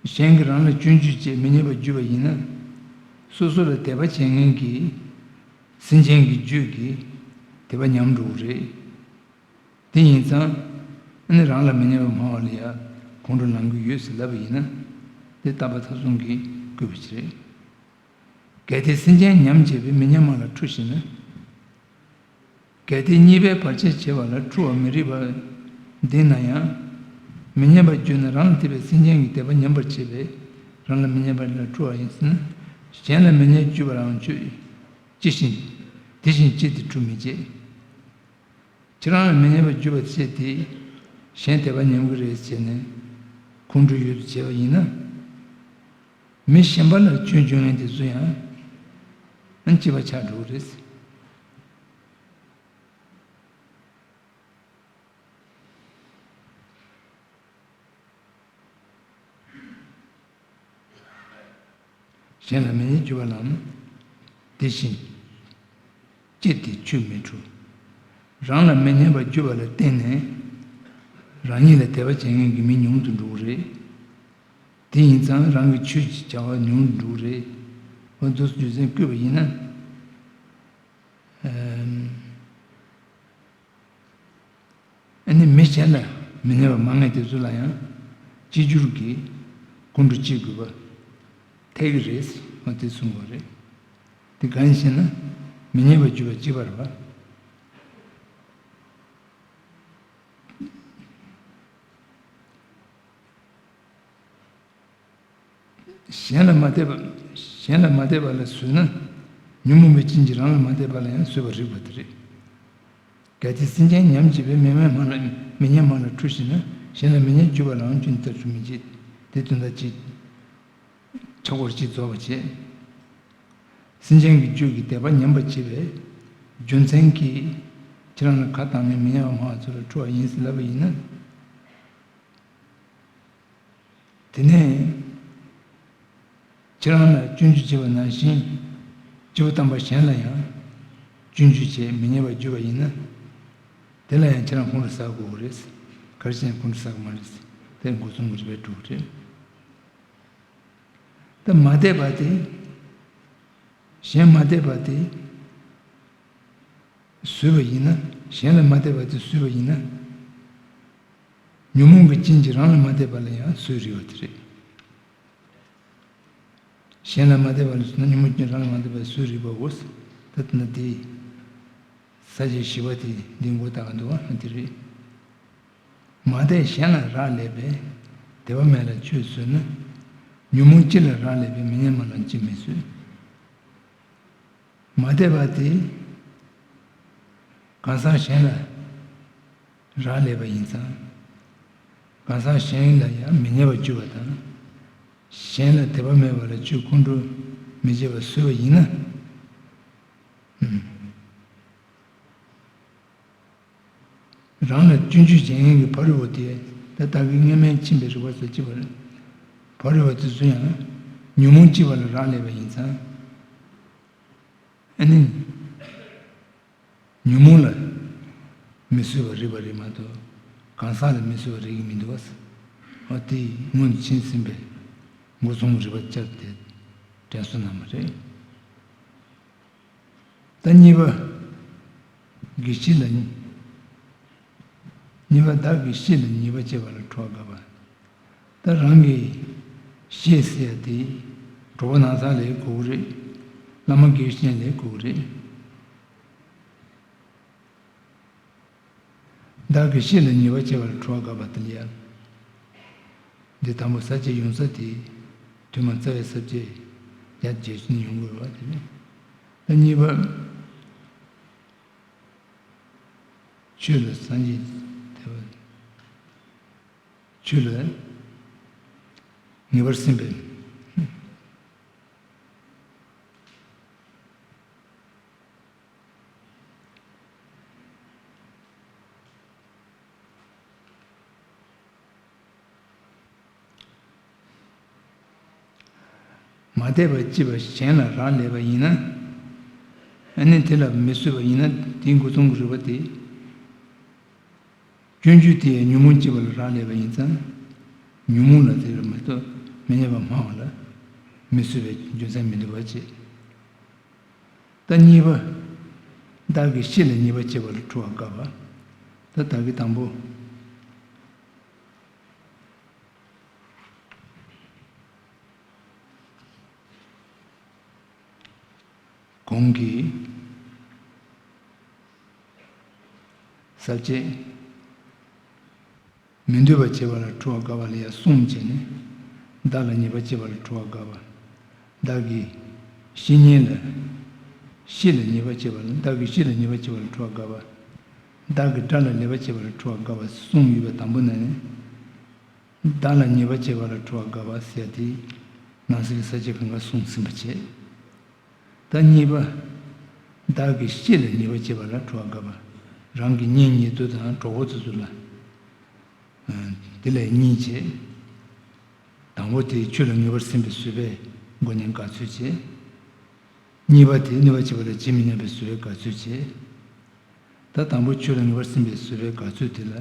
གཞན་གྱིས་རང་ལ་སྐྱོན་བརྗོད་བྱས་མི་སྙན་པར་གྱུར་པ་ཡིན་ན། སོ་སོ་ལ་དད་པ་བྱེད་མཁན་གྱི་སེམས་ཅན་གྱི་རྒྱུད་ཀྱི་དད་པ་ཉམས་འགྲོ་གི་རེད། དེ་ཡིན་ཙང་། ཨ་ནི་རང་ལ་མི་སྙན་པ་སྨྲ་བ་ལ་ཡང་ཁོང་ཁྲོ་ལངས་ཀྱི་ཡོད་ཟེར་ལབ་པ་ཡིན་ན། དེ་རྟག་པ་མཐའ་བཟུང་གིས་བཀོད་པ་ཞིག་རེད། གལ་ཏེ་སེམས་ཅན་ཉམས་བྱས་པས་མི་སྙན་པ་ལ་འཁྲུལ་ཞེ་ན། གལ་ཏེ་གཉིས་པའི་བར་ཆད་བྱེད་པ་ལ་འཁྲུལ་བ་མི་རིགས་པ་འདི་ན་ཡང་། མི་སྙན་པར་གྱུར་ན་རང་ལ་དད་པའི་སེམས་ཅན་གྱི་དད་པ་ཉམས་པར་བྱེད་པས་རང་ལ་མི་སྙན་པ་ལ་འཁྲུལ་བ་ཡིན་ཟེར་ན། གཞན་ལ་མི་སྙན་བརྗོད་པ་རང་ཆོས་ཅི་བཞིན། དེ་བཞིན་ཅི་སྟེ་འཁྲུལ་མི་བྱེད། ཁྱེད་རང་ལ་མི་སྙན་པར་གྱུར་པ་བྱས་ཏེ། གཞན་དད་པ་ཉམས་ཀྱི་རེད་ཟེར་ནས་ཁོང་ཁྲོ་ཡོད་དུ་བྱས་པ་ཡིན་ན། མི་གཞན་པ་ལ་སྐྱོན་བརྗོད་མཁན་དེ་ཚོ་ཡང་ཨ་ནི་སྐྱེས་པ་ཆགས་འགྲོ་གི་རེད། གཞན་ལ་མི་སྙན་བརྗོད་པ་ལ་དེ་བཞིན་ཅི་སྟེ་ཆོས་མི་འཁྲུལ། རང་ལ་མི་སྙན་པར་གྱུར་པ་ལ་བརྟེན་ནས་རང་ཉིད་ལ་དད་པ་བྱེད་མཁན་གྱི་མི་ཉུང་དུ་འགྲོ་གི་རེད། དེ་ཡིན་ཙང་རང་གི་ཆོས་ཀྱི་བྱ་བ་ཉུང་དུ་འགྲོ་གི་རེད། འོ་འདུག་སེ་རྒྱུ་མཚན་བཀོད་པ་ཡིན་ན། ཨ་ནི་མི་གཞན་ལ་མི་སྙན་པ་སྨྲ་མཁན་དེ་ཚོ་ལ་ཡང་གཅིག་གྱུར་གྱི་ཀུན་སློང་གཅིག་དགོས་པ་ཐེག་གི་རེད། འོ་དེ་གསུང་དགོས་རེད། དེ་གང་ཡིན་ཞེ་ན། མི་སྙན་པར་གྱུར་པ་གཅིག་པ་རེད་པ། གཞན་ལ་མ་དད་པ། གཞན་ལ་མ་དད་པ་ལ་བཟོད་ན། ཉོན་མོངས་པའི་རྐྱེན་གྱིས་རང་ལ་མ་དད་པ་ལ་ཡང་བཟོད་པར་རིགས་པ་དེ་རེད། གལ་ཏེ་སེམས་ཅན་ཉམས་བྱས་པས་མི་སྙན་པ་ལ་མི་སྙན་པ་ལ་འཁྲུལ་ཞེ་ན། གཞན་ལ་མི་སྙན་བརྗོད་པ་ལའང་སྐྱོན་དེ་ལྟར་འཁྲུལ་མི་བྱེད། དེ་དོན་དག་གཅིག་ཆག་སྒོར་གཅིག་རྫོགས་པར་བྱེད། སེམས་ཅན་གྱི་རྒྱུད་ཀྱི་དད་པ་ཉམས་པར་བྱེད་པའི་རྒྱུ་མཚན་གྱིས་ཁྱེད་རང་ལ་ཁ་བཏང་ནས་མི་སྙན་པ་སྨྲ་བ་ཚོ་ལ་འཁྲུལ་བ་ཡིན་ཟེར་ལབ་པ་ཡིན་ན། དེ་ནས་ཁྱེད་རང་ལ་སྐྱོན་བརྗོད་བྱས་པ་ནང་བཞིན། སྐྱེས་བུ་དམ་པ་གཞན་ལ་ཡང་སྐྱོན་བརྗོད་བྱས་མི་སྙན་པར་གྱུར་པ་ཡིན་ན། དེ་ལ་ཡང་ཁྱེད་རང་ཁོང་ཁྲོ་ཟ་དགོས་ཀྱི་རེད། ག་རེ་བྱས་ནས་ཁོང་ཁྲོ་ཟ་དགོས་མ་རེད། དེ་འགོ་རྩོམ་གྱི་རེད་པས་འགྲོ་གི་རེད། ད་མ་དད་པ་དེ། གཞན་མ་དད་པ་དེ། བཟོད་པ་ཡིན་ན། གཞན་ལ་མ་དད་པ་དེ་བཟོད་པ་ཡིན་ན། ཉོན་མོངས་ཀྱི་རྐྱེན་གྱིས་རང་ལ་མ་དད་པ་ལ་ཡང་བཟོད་རིགས་པ་དེ་རེད། གཞན་ལ་མ་དད་པ་ལ་བཟོད་ན་ཉོན་མོངས་རྐྱེན་རང་ལ་མ་དད་པ་ལ་བཟོད་རིགས་པའོ། ད་ལྟ་ན་དེ། ས་བཅད་བཞི་པ་དེ་འདི་མགོ་བཏགས་འདུག་པ་དེ་རེད། མ་དད་གཞན་ལ་རག་ལས་པས་དད་པ་མེད་ལ་ཆོས་བཟོད་ན། ཉོན་མོངས་སྤྱི་ལ་རག་ལས་པས་མི་སྙན་པ་ལ་ཅིས་མི་བཟོད། མ་དད་པ་དེ་གང་ཟག་གཞན་ལ་རག་ལས་པ་ཡིན་ཙང་། གང་ཟག་གཞན་ལ་ཡང་མི་སྙན་པར་གྱུར་པ་དང་། གཞན་ལ་དད་པ་མེད་པ་ལ་ཆོས་ཁོང་ཁྲོ་མི་བྱེད་པར་བཟོད་པ་ཡིན་ན། ཨུམ། རང་ལ་སྐྱོན་བརྗོད་བྱེད་མཁན་གྱི་ཕ་རོལ་པོ་དེ། ད་ལྟ་གི་སྔ་མས་ཕྱིན་པའི་རིགས་པ་ཚོ་སྐྱེས་པ་རེད། ཕ་རོལ་པོ་དེ་ཚོ་ཡང་ཉོན་མོངས་སྐྱེ་བ་ལ་རག་ལས་པ་ཡིན་ཙང་། ཨ་ནི། ཉོན་མོངས་ལ་མི་བཟོད་པར་རིགས་པ་རེད་མ་གཏོགས། གང་ཟག་ལ་མི་བཟོད་པར་རིགས་ཀྱི་མི་འདུག་པ། འོ་དེ་སྔོན་དུ་ཕྱིན་ཟིན་པའི་མགོ་རྩོམ་རིགས་པ་བཅར་ཏེ་དྲན་གསོ་གནང་བ་རེད། ད་གཉིས་པ། དགེ་བཤེས་ལ། གཉིས་པ། བདག་གིས་བཤེས་ལ་ཉེས་པ་བྱས་པ་ལ་ཁྲོ་བ་དགག་པ། ད་རང་གི་བཤེས་ཟེར་ཡ་དེ་གྲོགས་པོ་ནང་ཚང་ལས་དགོས་ཀྱི་རེད། བླ་མ་དགེ་བཤེས་ལས་དགོས་ཀྱི་རེད། བདག་གིས་བཤེས་ལ་ཉེས་པ་བྱས་པ་ལ་ཁྲོ་བ་དགག་པ་དེ་ལ་ཡ། འདི་དང་པོ་ས་བཅད་ཡོང་ས་དེ་ཐོག་མར་རྩ་བའི་ས་བཅད་ཡར་རྒྱས་ཤིང་ཡོང་དགོས་པ་དེ་རེད། ད་གཉིས་པ། ཆོས་ལ་སངས་རྒྱས་དད་པ། ཆོས་ལ་ངེས་པར་སེམས་པས། མ་དད་པ་སྐྱེས་པ་གཞན་ལ་རག་ལས་པ་ཡིན་ན། ཨ་ནི་དེ་ལ་མི་བཟོད་པ་ཡིན་ན་དེའི་འགོ་རྩོམ་གྱི་རིགས་པ་དེ། སྐྱོན་བརྗོད་དེ་ཡང་ཉོན་མོངས་སྐྱེས་པ་ལ་རག་ལས་པ་ཡིན་ཙང་། ཉོན་མོངས་ལ་དེ་ལ་མ་གཏོགས་མི་སྙན་པ་སྨྲ་བ་ལ་མི་བཟོད་པའི་རྒྱུ་མཚན་མི་འདུག་པ་བྱེད། ད་གཉིས་པ། བདག་གི་བཤེས་ལ་ཉེས་པ་བྱེད་པ་ལ་འཁྲུལ་བ་དགག་པ། ད་བདག་གི་དང་པོ། གོང་གི་ས་བཅད། མི་འདོད་པ་བྱེད་པ་ལ་འཁྲུལ་བ་དགག་པ་ལ་ཡང་གསུམ་བྱས་ནས། བདག་ལ་ཉེས་པ་བྱེད་པ་ལ་འཁྲུལ་བ་དགག་པ། བདག་གི་བཤེས་གཉེན་ལ། བཤེས་ལ་ཉེས་པ་བྱེད་པ་ལ། བདག་གི་བཤེས་ལ་ཉེས་པ་བྱེད་པ་ལ་འཁྲུལ་བ་དགག་པ། བདག་གི་དགྲ་ལ་ལེགས་པ་བྱེད་པ་ལ་འཁྲུལ་བ་དགག་པ་གསུམ་ཡོད་པའི་དང་པོ་ནས་ནི། བདག་ལ་ཉེས་པ་བྱེད་པ་ལ་འཁྲུལ་བ་དགག་པ་ཟེར་ཡ་དེ། ནང་གསེས་ཀྱི་ས་བཅད་གང་ག་གསུངས་ཟིན་པ་བྱས། ད་གཉིས་པ། བདག་གི་བཤེས་ལ་ཉེས་པ་བྱེད་པ་ལ་འཁྲུལ་བ་དགག་པ། རང་གི་གཉེན་ཉེ་དུ་དང་གྲོགས་པོ་དེ་ཚོ་ལ། དེ་ལས་གཉིས་བྱས། དང་པོ་དེ་ཆོས་ལ་ངེས་པར་སེམས་པའི་བཟོད་པས་སྒོ་ནས་དགག་ཚུལ་བྱས། གཉིས་པ་དེ་གནོད་པ་བྱེད་པ་ལ་ཇི་མི་སྙམ་པའི་བཟོད་པས་དགག་ཚུལ་བྱས། ད་དང་པོ་ཆོས་ལ་ངེས་པར་སེམས་པའི་བཟོད་པས་དགག་ཚུལ་དེ་ལ།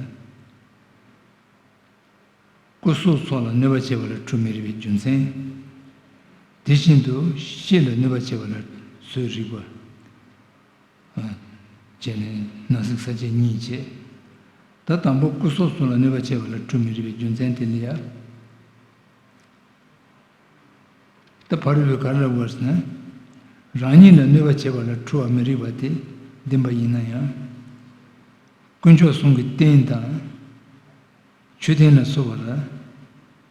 སྐུ་གཟུགས་སོགས་ལ་གནོད་པ་བྱེད་པ་ལ་འཁྲུལ་མི་རིགས་པའི་རྒྱུ་མཚན། དེ་བཞིན་དུ་བཤེས་ལ་གནོད་པ་བྱེད་པ་ལ་བཟོད་རིགས་པ། བྱས་ནས་ནང་གསེས་ས་བཅད་གཉིས་བྱས། ད་དང་པོ་སྐུ་གཟུགས་སོགས་ལ་གནོད་པ་བྱེད་པ་ལ་འཁྲུལ་མི་རིགས་པའི་རྒྱུ་མཚན་དེ་ལ་ཡང་། ད་ཕ་རོལ་པོས་ག་རེ་ལབ་པ་ཟེར་ན། རང་ཉིད་ལ་གནོད་པ་བྱེད་པ་ལ་འཁྲུལ་བ་མི་རིགས་པ་དེ་བདེན་པ་ཡིན་ན་ཡང་། དཀོན་མཆོག་གསུམ་གྱི་རྟེན་དང་། མཆོད་རྟེན་ལ་སོགས་པ་ལ་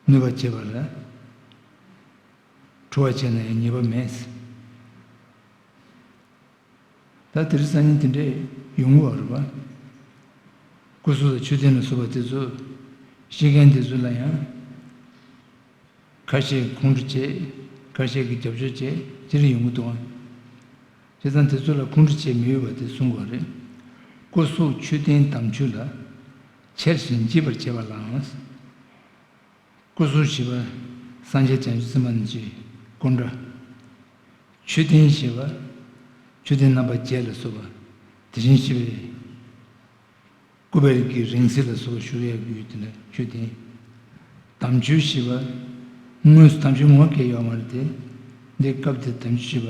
གནོད་པ་བྱེད་པ་ལ་འཁྲུལ་བ་བྱས་ན་ཡང་ཉེས་པ་མེད། ད་དེ་རིང་སང་ཉིན་དེ་འདྲས་ཡོང་གི་ཡོད་རེད་པ། སྐུ་གཟུགས་དང་མཆོད་རྟེན་ལ་སོགས་པ་དེ་ཚོ་བཤད་མཁན་དེ་ཚོ་ལ་ཡང་ཁ་ཤས་ཁོང་ཁྲོ་བྱས། ཁ་ཤས་ཀྱིས་རྒྱབ་སྐྱོར་བྱས། ཅི་རིགས་ཡོང་གི་འདུག་ཨང་། བྱས་ཙང་དེ་ཚོ་ལ་ཁོང་ཁྲོ་བྱས་མི་འོས་པ་དེ་གསུང་དགོས་རེད། སྐུ་གཟུགས་མཆོད་རྟེན་དམ་ཆོས་ལ། འཆེལ་ཞིང་འཇིགས་པར་བྱེད་པ་ལའང་། སྐུ་གཟུགས་ཞེས་པ་སངས་རྒྱས་བྱང་ཆུབ་སེམས་དཔའ་རྣམས་ཀྱི་སྐུ་འདྲ། མཆོད་རྟེན་ཞེས་པ་མཆོད་རྟེན་རྣམ་པ་བརྒྱད་ལ་སོགས་པ། དེ་བཞིན་གཤེགས་པའི་སྐུ་པར་གྱི་རིང་བསྲེལ་ལ་སོགས་པ་བཞུགས་ཡག་གི་ཡུལ་དེ་ལ་མཆོད་རྟེན། དམ་ཆོས་ཞེས་པ་དངོས་སུ་དམ་ཆོས་ངོ་མ་སྐྱེ་ཡོད་མ་རེད་དེ། འདི་སྐབས་དེར་དམ་ཆོས་ཞེས་པ་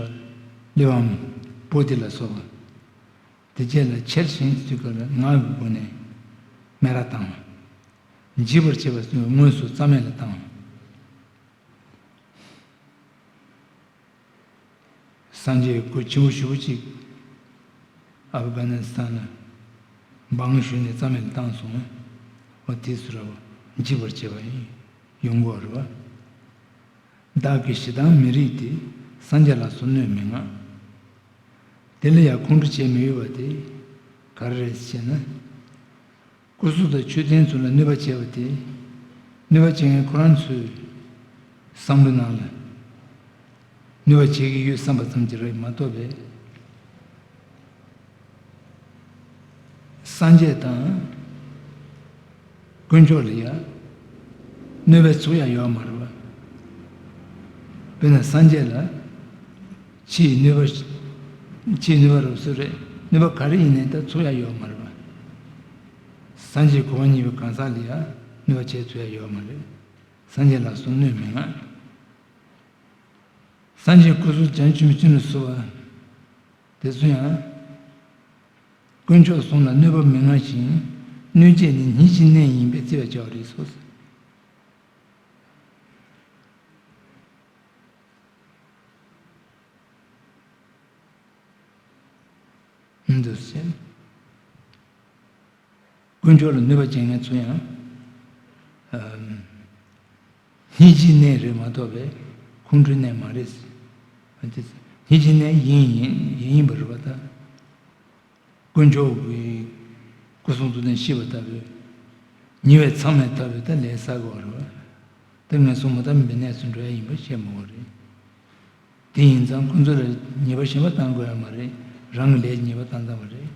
གླེགས་བམ་པོ་ཏི་ལ་སོགས་པ། དེ་རྗེས་ལ་འཆེལ་ཞིང་ཟེར་སྐབས་ལ་ངག་གི་སྒོ་ནས་སྨད་ར་བཏང་བ། འཇིགས་པར་བྱེད་པ་དངོས་སུ་རྩ་མེད་ལ་བཏང་བ། སངས་རྒྱས་སྐུ་ཆེན་པོ་ཞེ་པོ་ཅིག་ཨབ་གྷ་ནི་སི་ཐན་ལ་འབངས་ཞུས་ནས་རྩ་མེད་ལ་བཏང་སོང་ངས། འོ་དེ་ཚོ་ར་བ་འཇིགས་པར་བྱེད་པ་ཡིན། ཡོང་གི་ཡོད་རེད་པ། བདག་གི་ཞེ་སྡང་མི་རིགས་ཏེ། སངས་རྒྱས་ལ་སོགས་གནོད་མི་མངའ། དེ་ལ་ཡང་ཁོང་ཁྲོ་བྱེད་མི་འོས་པ་དེ་ག་རེ་རེད་ཟེར་ན། སྐུ་གཟུགས་དང་མཆོད་རྟེན་ཚོ་ལ་གནོད་པ་བྱས་པ་དེ། གནོད་པ་བྱེད་མཁན་ཁོ་རང་ཚོའི་བསམ་བློའི་ནང་ལ་གནོད་པ་བྱེད་ཀྱི་ཡོད་བསམ་པ་ཙམ་གྱིས་རེད་མ་གཏོགས་པས། སངས་རྒྱས་དང་དཀོན་མཆོག་ལ་ཡང་གནོད་པའི་ཚུགས་ཡང་ཡོད་མ་རེད་པ། དཔེར་ན་སངས་རྒྱས་ལ་ཕྱིའི་གནོད་པ། ཕྱིའི་གནོད་པ་རབ་སོ་རེད། གནོད་པ་ག་རེ་ཡིན་ནའི་ད་ཚུགས་ཡང་ཡོད་མ་རེད་པ། སངས་རྒྱས་གོ་འཕང་བརྙེས་པའི་གང་ཟག་ལ་ཡང་གནོད་པ་བྱས་ཚུགས་ཡང་ཡོད་མ་རེད། སངས་རྒྱས་ལ་སོགས་གནོད་མི་མངའ། སངས་རྒྱས་སྐུ་གཟུགས་བྱང་ཆུབ་མི་ཆེན་ལ་སོགས་པ་དེ་ཚོ་ཡང་། དཀོན་མཆོག་གསུམ་ལ་གནོད་པ་མི་མངའ་ཞིང་། གནོད་བྱེད་ནི་སྙིང་རྗེའི་གནས་ཡིན་པས་བརྩི་བར་བྱའོ་རེད་སོ། འདུ་ཟེར། དཀོན་མཆོག་ལ་གནོད་པ་བྱེད་མཁན་ཚོ་ཡང་། ཨམ། སྙིང་རྗེའི་གནས་རེད་མ་གཏོགས་པའི་ཁོང་ཁྲོའི་གནས་མ་རེད། སྙིང་རྗེའི་གནས་ཡིན་ཡིན་ཡིན་ཡིན་པ་རེད་པ་ད། དཀོན་མཆོག་གི་སྐུ་གསུང་ཐུགས་དང་ཤེས་པ་ལྟ་བུའི། ཉེ་བའི་མཚམས་མེད་ལྟ་བུའི་ད་ལས་བསགས་དགོས་པ་རེད་པ། ད་ངན་སོང་མ་དག་པའི་གནས་སུ་འགྲོ་ཡ་ཡིན་པ་ཤེས་དགོས་པ་རེད། དེ་ཡིན་ཙང་ཁོ་ཚོ་ལ་ཉེས་པ་གཞན་པ་བཏང་དགོས་ཡ་མ་རེད། རང་གི་ལས་ཉེས་པ་བཏང་བཏང་བ་རེད།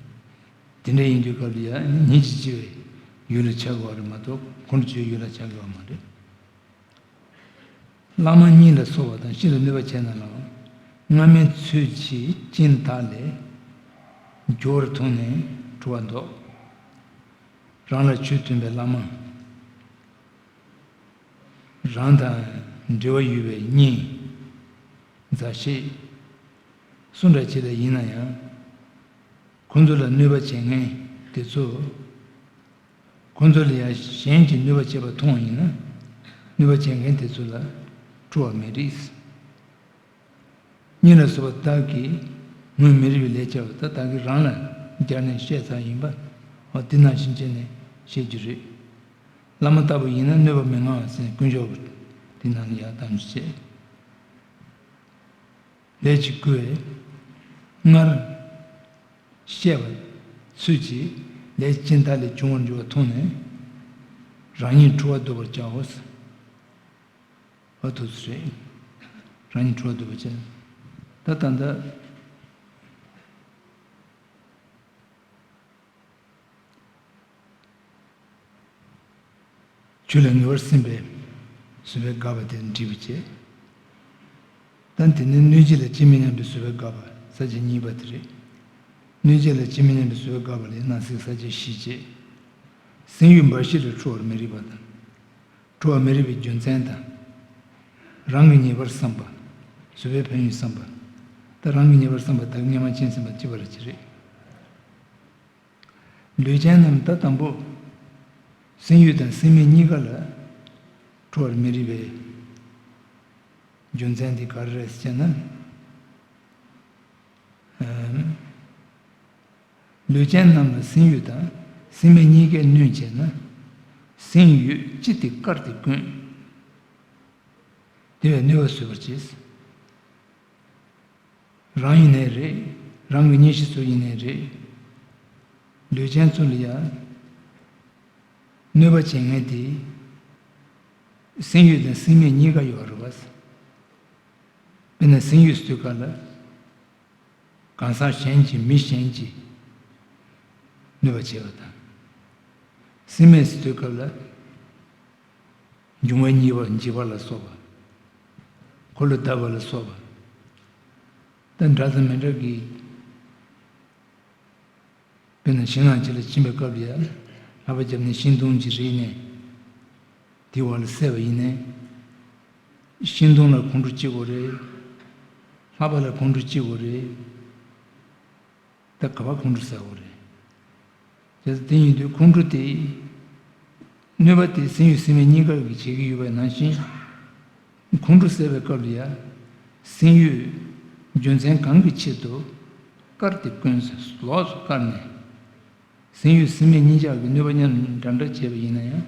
དེ་འདྲ་ཡིན་དུས་སྐབས་ལ་ཡ་ཉིད་ཀྱི་སྐྱེ་བའི་ཡུལ་ལ་ཆགས་དགོས་པ་རེད་མ་གཏོགས་ཁོང་ཁྲོ་བྱེད་ཡུལ་ལ་ཆགས་དགོས་པ་མ་རེད། བླ་མ་གཉིས་ལ་སོགས་པ་དང་སྤྱི་ལ་གནོད་པ་བྱས་ན་ལའོ། སྔ་མའི་ཚུལ་གྱིས་སྦྱིན་བདག་ལས། སྦྱོར་བར་མཐོང་ནས་འཁྲུལ་བ་བཟློག། རང་ལ་ཆོས་སྟོན་པའི་བླ་མ། རང་དང་འབྲེལ་བ་ཡོད་པའི་གཉེན། མཛའ་བཤེས། སུ་འདྲ་ཅིག་ལ་ཡིན་ན་ཡང་། ཁོ་ཚོ་ལ་གནོད་པ་བྱེད་མཁན་དེ་ཚོ། ཁོ་ཚོ་ལ་ཡང་གཞན་གྱིས་གནོད་པ་བྱེད་པ་མཐོང་བ་ཡིན་ན། གནོད་པ་བྱེད་མཁན་དེ་ཚོ་ལ་འཁྲུལ་བ་མེད་རིགས། གཉེན་ལ་སོགས་པ་བདག་གིས་ངོ་མི་རིག་པའི་ལས་བྱས་པ་དག་བདག་གིས་རང་ལ་སྦྱར་ནས་བཤད་ཚར་ཡིན་པ། འོ་འདི་ནང་བཞིན་བྱས་ནས་བཤད་རྒྱུ་རེད། བླ་མ་ལྟ་བུ་ཡིན་ན་གནོད་པ་མི་མངའ་བ་ཟེར་དཀོན་མཆོག་གིས་འདི་ནང་ལ་ཡང་གཏམ་བྱས། ལས་ཀྱི་སྐུ་བས་སྔར་བཤད་པ་ཚུལ་གྱིས་ལས་ཅི་ལྟར་ལས་བྱུང་བར་འགྱུར་བ་མཐོང་ནས་རང་ཉིད་འཁྲུལ་བ་བཟློག་པར་བྱའོ། འོ་དུ་རེད། རང་ཉིད་འཁྲུལ་བ་བཟློག་པར་བྱ། ད་ད་ལྟ། ཆོས་ལ་ངེས་པར་སེམས་པའི་བཟོད་པས་དགག་པ་དེ་འགྲིག་པ་བྱས། ད་དེ་ནི་གནོད་བྱེད་ལ་ཇི་མི་སྙམ་པའི་བཟོད་པས་དགག་པ་ས་བཅད་གཉིས་པ་དེ་རེད། གནོད་བྱེད་ལ་ཇི་མི་སྙམ་པའི་བཟོད་པས་དགག་པ་ལས་ནང་གསེས་ས་བཅད་བཞི་བྱས། སེམས་ཡུལ་འབའ་ཞིག་ལ་འཁྲུལ་བར་མི་རིགས་པ་དང་། འཁྲུལ་བར་མི་རིགས་པའི་རྒྱུ་མཚན་དང་། རང་གི་ཉེས་པར་བསམ་པ། བཟོད་པའི་ཕན་ཡོན་བསམ་པ། ད་རང་གི་ཉེས་པར་བསམ་པ་དག་སྔ་མ་ཅན་ཟིན་པ་གཅིག་པ་ལ་ཅི་རེད། ལུས་ཅན་རྣམས་ད་དང་པོ། སེམས་ཡུལ་དང་སེམས་མེད་གཉིས་ཀ་ལ་འཁྲུལ་བར་མི་རིགས་པའི་རྒྱུ་མཚན་དེ་ག་རེ་རེད་ཟེར་ན། ལུས་ཅན་རྣམས་ལ་སེམས་ཡུལ་དང་སེམས་མེད་གཉིས་ཀས་གནོད་བྱས་ན། སེམས་ཡུལ་ཅི་སྟེ་བཀར་ཏེ་བཀོན། དེ་བས་གནོད་པ་བཟོད་པར་བྱེད། རང་ཡིན་ནའི་རེད། རང་གི་གཉེན་བཤེས་ཚོ་ཡིན་ནའི་རེད། ལུས་ཅན་ཚོ་ལ་ཡང་གནོད་པ་བྱེད་མཁན་དེ་སེམས་ཡུལ་དང་སེམས་མེད་གཉིས་ཀ་ཡོད་རེད་བ། དཔེར་ན་སེམས་ཡུལ་ཟེར་དུས་སྐབས་ལ་གང་ཟག་གཞན་གྱིས་མི་གཞན་གྱིས་གནོད་པ་བྱེད་པ་དང་། སེམས་མེད་ཟེར་དུས་སྐབས་ལ། འབྱུང་བའི་ཉེས་པ་འཇིགས་པ་ལ་སོགས་པ། འཁོར་ལོ་བརྡབ་པ་ལ་སོགས་པ། ད་འདྲ་དང་མི་འདྲ་གི། དཔེར་ན་ཞིང་ནང་ཅིག་ལ་ཕྱིན་པའི་སྐབས་ལ་ཡ། ལྷགས་པ་བརྒྱབ་ནས་ཤིང་སྡོང་ཅིག་རིག་ནས། དེའི་འོག་ལ་བསད་པ་ཡིན་ནའི། ཤིང་སྡོང་ལ་ཁོང་ཁྲོ་སྐྱེ་དགོས་རེད། ལྷགས་པ་ལ་ཁོང་ཁྲོ་སྐྱེ་དགོས་རེད། ད་ག་པར་ཁོང་ཁྲོ་ཟ་དགོས་རེད། བྱས་ཙང་དེ་ཡིན་དུས་ཁོང་ཁྲོ་དེ། གནོད་པ་དེ་སེམས་ཡུལ་སེམས་མེད་གཉིས་ཀ་གིས་བྱེད་ཀྱི་ཡོད་པ་ནང་བཞིན། ཁོང་ཁྲོ་ཟ་བའི་སྐབས་ལ་ཡ། སེམས་ཡུལ་རྒྱུ་མཚན་གང་གི་ཆེད་དུ་བཀར་ཏེ་བཀོན་ཟེར་ལོགས་སུ་བཀར་ནས། སེམས་ཡུལ་སེམས་མེད་གཉིས་ཆར་གྱི་གནོད་པ་མཉམ་དུ་འདྲ་འདྲ་བྱས་པ་ཡིན་ན་ཡང་།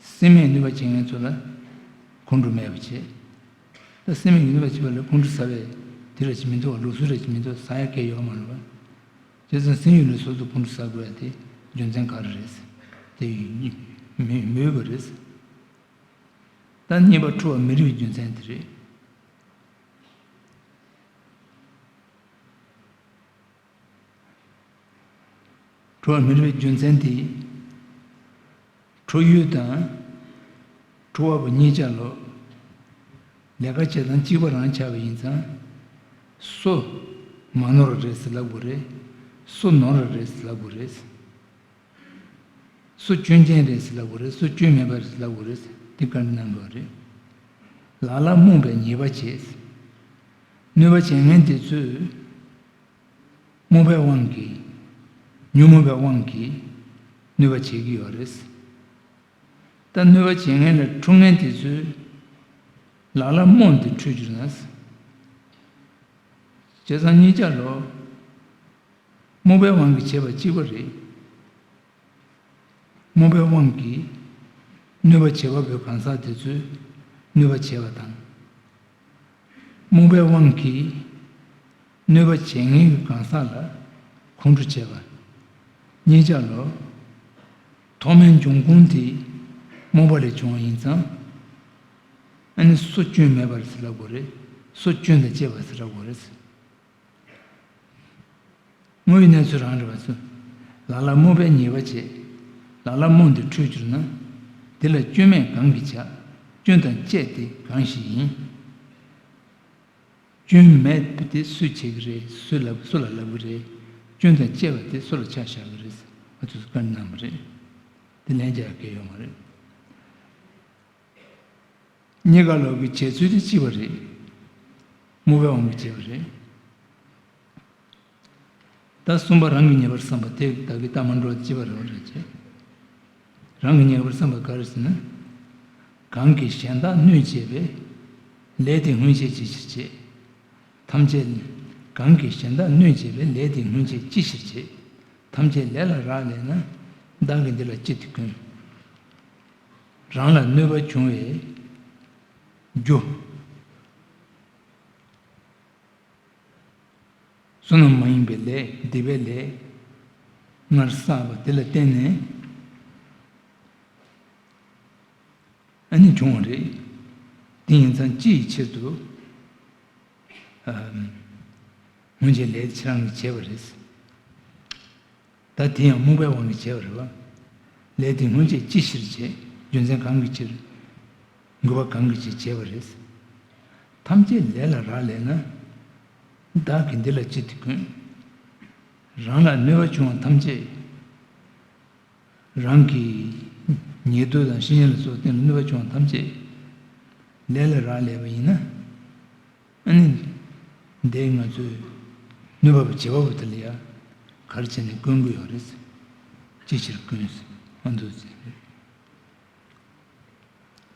སེམས་མེད་གནོད་པ་བྱེད་མཁན་ཚོ་ལ་ཁོང་ཁྲོ་མེད་པ་བྱེད། ད་སེམས་མེད་གནོད་པ་བྱེད་པ་ལ་ཁོང་ཁྲོ་ཟ་བའི་དེ་ར་ཅིག་མི་འདུག་བ། ལུགས་སྲོལ་ར་ཅིག་མི་འདུག་བ། ཟ་ཡ་གལ་ཡོད་མ་རེད་བ། བྱས་ཙང་སེམས་ཡུལ་ལ་སོགས་སུ་ཁོང་ཁྲོ་ཟ་དགོས་ཡ་དེ་རྒྱུ་མཚན་ག་རེ་རེད། དེ་ཡིན་མི་མོས་པ་རེད། ད་གཉིས་པ་འཁྲུལ་བ་མི་རིགས་པའི་རྒྱུ་མཚན་དེ་རེད། འཁྲུལ་བ་མི་རིགས་པའི་རྒྱུ་མཚན་དེ། འཁྲུལ་ཡུལ་དང་། འཁྲུལ་བ་པོ་གཉིས་ཆ་ལོ། ལས་ཀ་བྱེད་སྟངས་གཅིག་པ་རང་ཆགས་པ་ཡིན་ཙང་། སུ་མ་ནོར་བ་རེད་ཟེར་ལབ་དགོས་རེད། སུ་ནོར་བ་རེད་ཟེར་ལབ་དགོས་རེད། སུ་སྐྱོན་ཅན་རེད་ཟེར་ལབ་དགོས་རེད། སུ་སྐྱོན་མེད་པ་རེད་ཟེར་ལབ་དགོས་རེད། དེ་བཀའ་འདྲི་གནང་དགོས་རེད། ལ་ལ་རྨོངས་པའི་ཉེས་པ་བྱས། གནོད་པ་བྱེད་མཁན་དེ་ཚོས། རྨོངས་པའི་དབང་གིས། ཉོན་མོངས་པའི་དབང་གིས་གནོད་པ་བྱེད་ཀྱི་ཡོད་རེད། ད་གནོད་པ་བྱེད་མཁན་ལ་འཁྲུལ་མཁན་དེ་ཚོས་ལ་ལ་རྨོངས་ཏེ་འཁྲུལ་གྱུར་ན། བྱས་ཙང་གཉིས་ཆ་ལོ། རྨོངས་པའི་དབང་གིས་བྱས་པ་གཅིག་པ་རེད། རྨོངས་པའི་དབང་གིས་གནོད་པ་བྱེད་པ་པོའི་གང་ཟག་དེ་ཚོས་གནོད་པ་བྱས་པ་དང་། རྨོངས་པའི་དབང་གིས་གནོད་པ་བྱེད་མཁན་གྱི་གང་ཟག་ལ་ཁོང་ཁྲོ་བྱེད་པ། གཉིས་ཆ་ལོ། ཐོག་མའི་འབྱུང་ཁུངས་དེ་རྨོངས་པ་ལས་བྱུང་བ་ཡིན་ཙང་། ཨ་ནི་སུ་སྐྱོན་མེད་པ་རེད་ཟེར་ལབ་དགོས་རེད། སུ་སྐྱོན་དང་བཅས་པ་ཟེར་ལབ་དགོས་རེད། དངོས་ཡོད་གནས་ཚུལ་རང་རེད་པ་ཚོ། ལ་ལ་རྨོངས་པའི་ཉེས་པ་བྱས། ལ་ལ་རྨོངས་ཏེ་འཁྲུལ་གྱུར་ན། དེ་ལ་སྐྱོན་མེད་གང་གིས་བྱ། སྐྱོན་དང་བཅས་ཏེ་གང་ཞིག་ཡིན། སྐྱོན་མེད་པ་དེ་སུས་བྱེད་ཀྱི་རེད། སུས་ལབ། སུ་ལ་ལབ་ཀྱི་རེད། སྐྱོན་དང་བཅས་པ་དེ་སུ་ལ་ཆ་བཞག་གི་རེད། ང་ཚོས་བཀའ་གནང་བ་རེད། དེ་ལན་རྒྱག་མཁན་ཡོད་མ་རེད། གཉིས་ཀ་ལོག་གི་བྱེད་ཚུལ་དེ་གཅིག་པ་རེད། རྨུགས་པའི་དབང་གིས་བྱས་པ་རེད། ད་གསུམ་པ་རང་གིས་ཉེས་པར་བསམ་པ་དེ་བདག་གིས་ལྟ་མ་འགྲོ་བ་གཅིག་པ་རེད་བ་རེད་ཅེས། རང་གིས་ཉེས་པར་བསམ་པ་ག་རེ་ཟེར་ན། གང་གིས་གཞན་དག་གནོད་བྱེད་པའི། ལས་དེ་སྔོན་ཆད་ཅི་ཕྱིར་བྱེད། ཐམས་ཅད། གང་གིས་གཞན་དག་གནོད་བྱེད་པའི། ལས་དེ་སྔོན་ཆད་ཅི་ཕྱིར་བྱེད། ཐམས་ཅད་ལས་ལ་རག་ལས་ན། བདག་གིས་འདི་ལ་ཅི་སྟེ་ཀུན། རང་ལ་གནོད་པ་བྱུང་བའི་རྒྱུ། བསོད་ནམས་མ་ཡིན་པའི་ལས། སྡིག་པའི་ལས་སྔར་བསགས་པ་དེ་ལ་བརྟེན་ནས་ཨ་ནི་བྱུང་བ་རེད། དེ་ཡིན་ཙང་ཅི་ཡི་ཕྱིར་དུ། ཨ། སྔོན་ཆད་ལས་ཁྱེད་རང་གིས་བྱས་པ་རེད། ད་དེ་ཡང་རྨུགས་པའི་དབང་གིས་བྱས་པ་རེད་བ། ལས་དེ་སྔོན་ཆད་ཅི་ཕྱིར་བྱས། རྒྱུ་མཚན་གང་གི་ཕྱིར། དགོས་པ་གང་གི་ཕྱིར་བྱས་པ་རེད། ཐམས་ཅད་ལས་ལ་རག་ལས་ན། བདག་གིས་འདི་ལ་ཅི་སྟེ་ཀུན། རང་ལ་གནོད་པ་བྱུང་བ་ཐམས་ཅད། རང་གི་ཉེ་དུ་དང་བཤེས་གཉེན་ལ་སོགས་དེ་ལ་གནོད་པ་བྱུང་བ་ཐམས་ཅད་ལས་ལ་རག་ལས་པ་ཡིན་ན། ཨ་ནི། འདི་ང་ཚོས་གནོད་པ་པོ་བྱེད་པ་པོ་དེ་ལ་ཡ་ག་རེ་བྱས་ནས་སྐུན་གྱི་ཡོད་རེད། ཅི་ཕྱིར་ཀུན། ཨ་འདུག་ཟེར།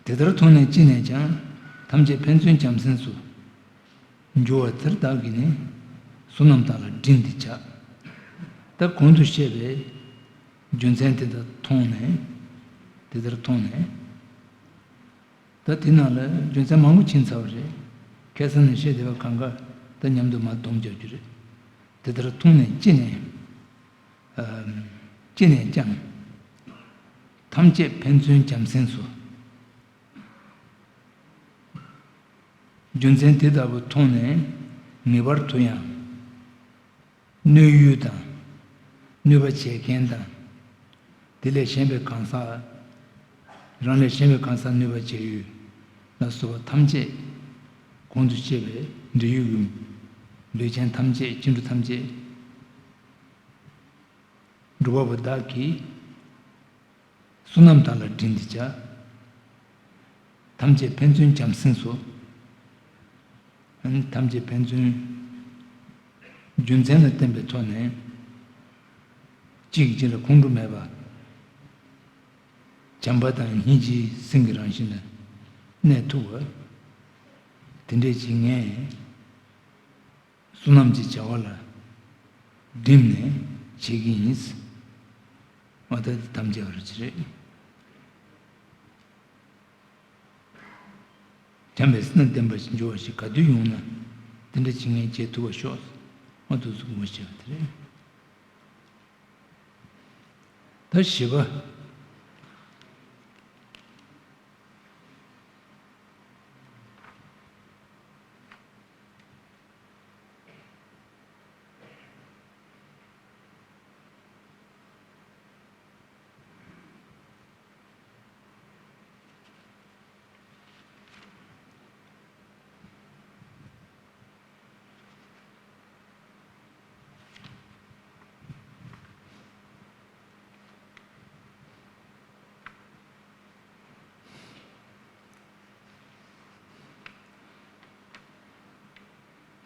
དེ་ལྟར་མཐོང་ནས་ཅི་ནས་ཀྱང་། ཐམས་ཅད་ཕན་ཚུན་བྱམས་སེམས་སུ། འགྱུར་བ་དེར་བདག་གིས་ནི། བསོད་ནམས་དག་ལ་སྒྲིམ་སྟེ་བྱ། ད་གོང་དུ་བཤད་པའི་རྒྱུ་མཚན་དེ་དག་མཐོང་ནས། དེ་ལྟར་མཐོང་ནས། ད་དེ་ནང་ལ་རྒྱུ་མཚན་མང་པོ་ཕྱིན་ཚར་བ་རེད། ཁ་སང་ནས་བཤད་བསྡད་པ་གང་ག་ད་མཉམ་དུ་མར་སྡོམ་རྒྱག་རྒྱུ་རེད། དེ་ལྟར་མཐོང་ནས་ཅི་ནས། ཨ། ཅི་ནས་ཀྱང་། ཐམས་ཅད་ཕན་ཚུན་བྱམས་སེམས་སུ། རྒྱུ་མཚན་དེ་ལྟ་བུ་མཐོང་ནས་ངེས་པར་དུ་ཡང་། གནོད་ཡུལ་དང་། གནོད་པ་བྱེད་མཁན་དང་། དེ་ལས་གཞན་པའི་གང་ཟག་རང་ལས་གཞན་པའི་གང་ཟག་གནོད་པ་བྱེད་ཡུལ་ལ་སོགས་པ་ཐམས་ཅད། གོང་དུ་བཤད་པའི་འབྲེལ་ཡོད་ཀྱི་ལུས་ཅན་ཐམས་ཅད། སྐྱེ་འགྲོ་ཐམས་ཅད། འགྲོ་བ་པོ་བདག་གིས། བསོད་ནམས་དག་ལ་སྒྲིམ་སྟེ་བྱ། ཐམས་ཅད་ཕན་ཚུན་བྱམས་སེམས་སུ། ཨ་ནི་ཐམས་ཅད་ཕན་ཚུན་རྒྱུ་མཚན་ལ་བརྟེན་པའི་ཐོག་ནས་གཅིག་གིས་གཅིག་ལ་ཁོང་ཁྲོ་མེད་པ། བྱམས་པ་དང་སྙིང་རྗེའི་སེམས་ཀྱི་རང་བཞིན་ལ་གནས་ཐུབ་པ། དེ་འདྲས་ཅིག་ངས། བསོད་ནམས་ཀྱི་བྱ་བ་ལ་བསྒྲིམས་ནས་བྱེད་ཀྱི་ཡིན། འོ་ད་དེ་དམ་བཅའ་བ་རེད། བྱམས་པའི་སེམས་ལྡན་པ་ཞིག་འགྱུར་བ་ཞིག་ག་དུས་ཡོང་ན། དེ་འདྲ་བྱེད་མཁན་བྱེད་ཐུབ་པ་ཤོག། འོ་དེ་ཚོ་ངོ་ཤེས་པ་དེ་རེད། ད་བཞི་པ།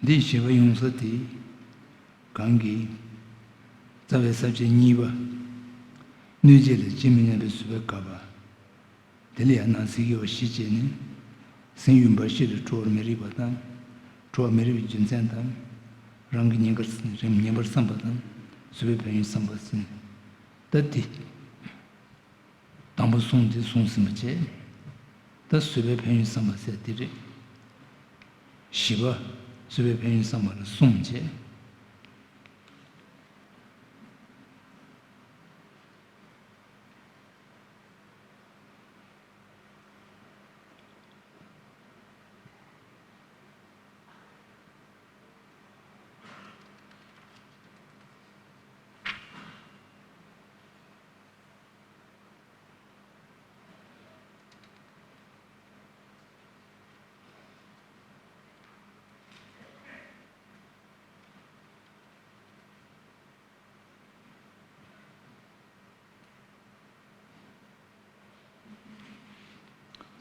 འདི་བཞི་པ་ཡོང་ས་དེ། གང་གིས། རྩ་བའི་ས་བཅད་གཉིས་པ། གནོད་བྱེད་ལ་ཇི་མི་སྙམ་པའི་བཟོད་པས་དགའ་བ། དེ་ལ་ཡང་ནང་གསེས་ཀྱི་བ་བཞི་བྱས་ནས། སེམས་ཡུལ་འབའ་ཞིག་ལ་སྤྲོ་བར་མི་རིགས་པ་དང་། སྤྲོ་བར་མི་རིགས་པའི་རྒྱུ་མཚན་དང་། རང་གི་ཉེན་ཁར་ཉེན་པར་བསམ་པ་དང་། བཟོད་པའི་ཕན་ཡོན་བསམ་པ་ཟེར་ནས། ད་དེ། དང་པོ་གསུམ་དེ་གསུངས་ཟིན་པ་བྱས། ད་བཟོད་པའི་ཕན་ཡོན་བསམ་པ་ཟེར་དེ་རེད། བཞི་པ། བཟོད་པའི་ཕན་ཡོན་བསམ་པ་ལ་གསུམ་བྱས།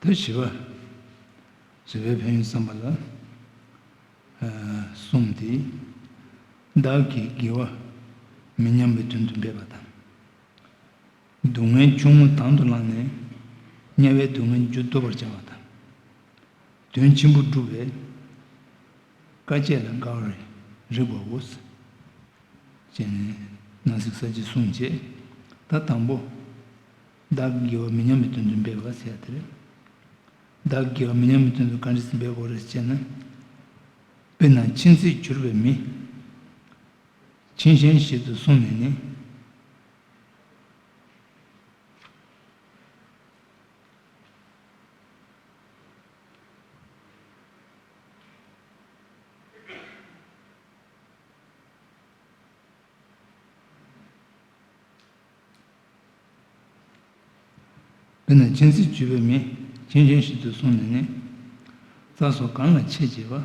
ད་བཞི་པ། བཟོད་པའི་ཕན་ཡོན་བསམ་པ་ལ། ཨ། གསུམ་སྟེ། བདག་གི་དགེ་བ་མི་ཉམས་པའི་དོན་དུ་འབད་པ་དང་། སྡུག་བསྔལ་ཆུང་ངུ་དང་དུ་བླངས་ནས་དམྱལ་བའི་སྡུག་བསྔལ་མྱུར་བཟློག་པར་བྱ་བ་དང་། དོན་ཆེན་པོ་སྒྲུབ་པའི་དཀའ་སྤྱད་ལ་དགའ་བར་རིགས་པའོ། ཅེས་ནས་སྣང་སྲིད་གསལ་བྱེད་གསུངས་རྗེས། ད་དང་པོ། བདག་གི་དགེ་བ་མི་ཉམས་པའི་དོན་དུ་འབད་པ་ཟེར་ཡ་དེ་རེད། བདག་གི་དགེ་བ་མི་ཉམས་པའི་དོན་དུ་ག་འདྲ་ཞིག་འབད་དགོས་རེད་ཅེ་ན། དཔེར་ན་མཁྱེན་བརྩེས་གྱུར་པའི་མི། མཁྱེན་ཞེན་ཞིག་ཏུ་སོང་ནས་ནི། དཔེར་ན་མཁྱེན་བརྩེས་གྱུར་པའི་མི། མཁྱེན་ཞེན་ཞིག་ཏུ་སོང་ནས་ནི། རྩྭ་སོགས་གང་ལ་ཆས་བྱེད་པ།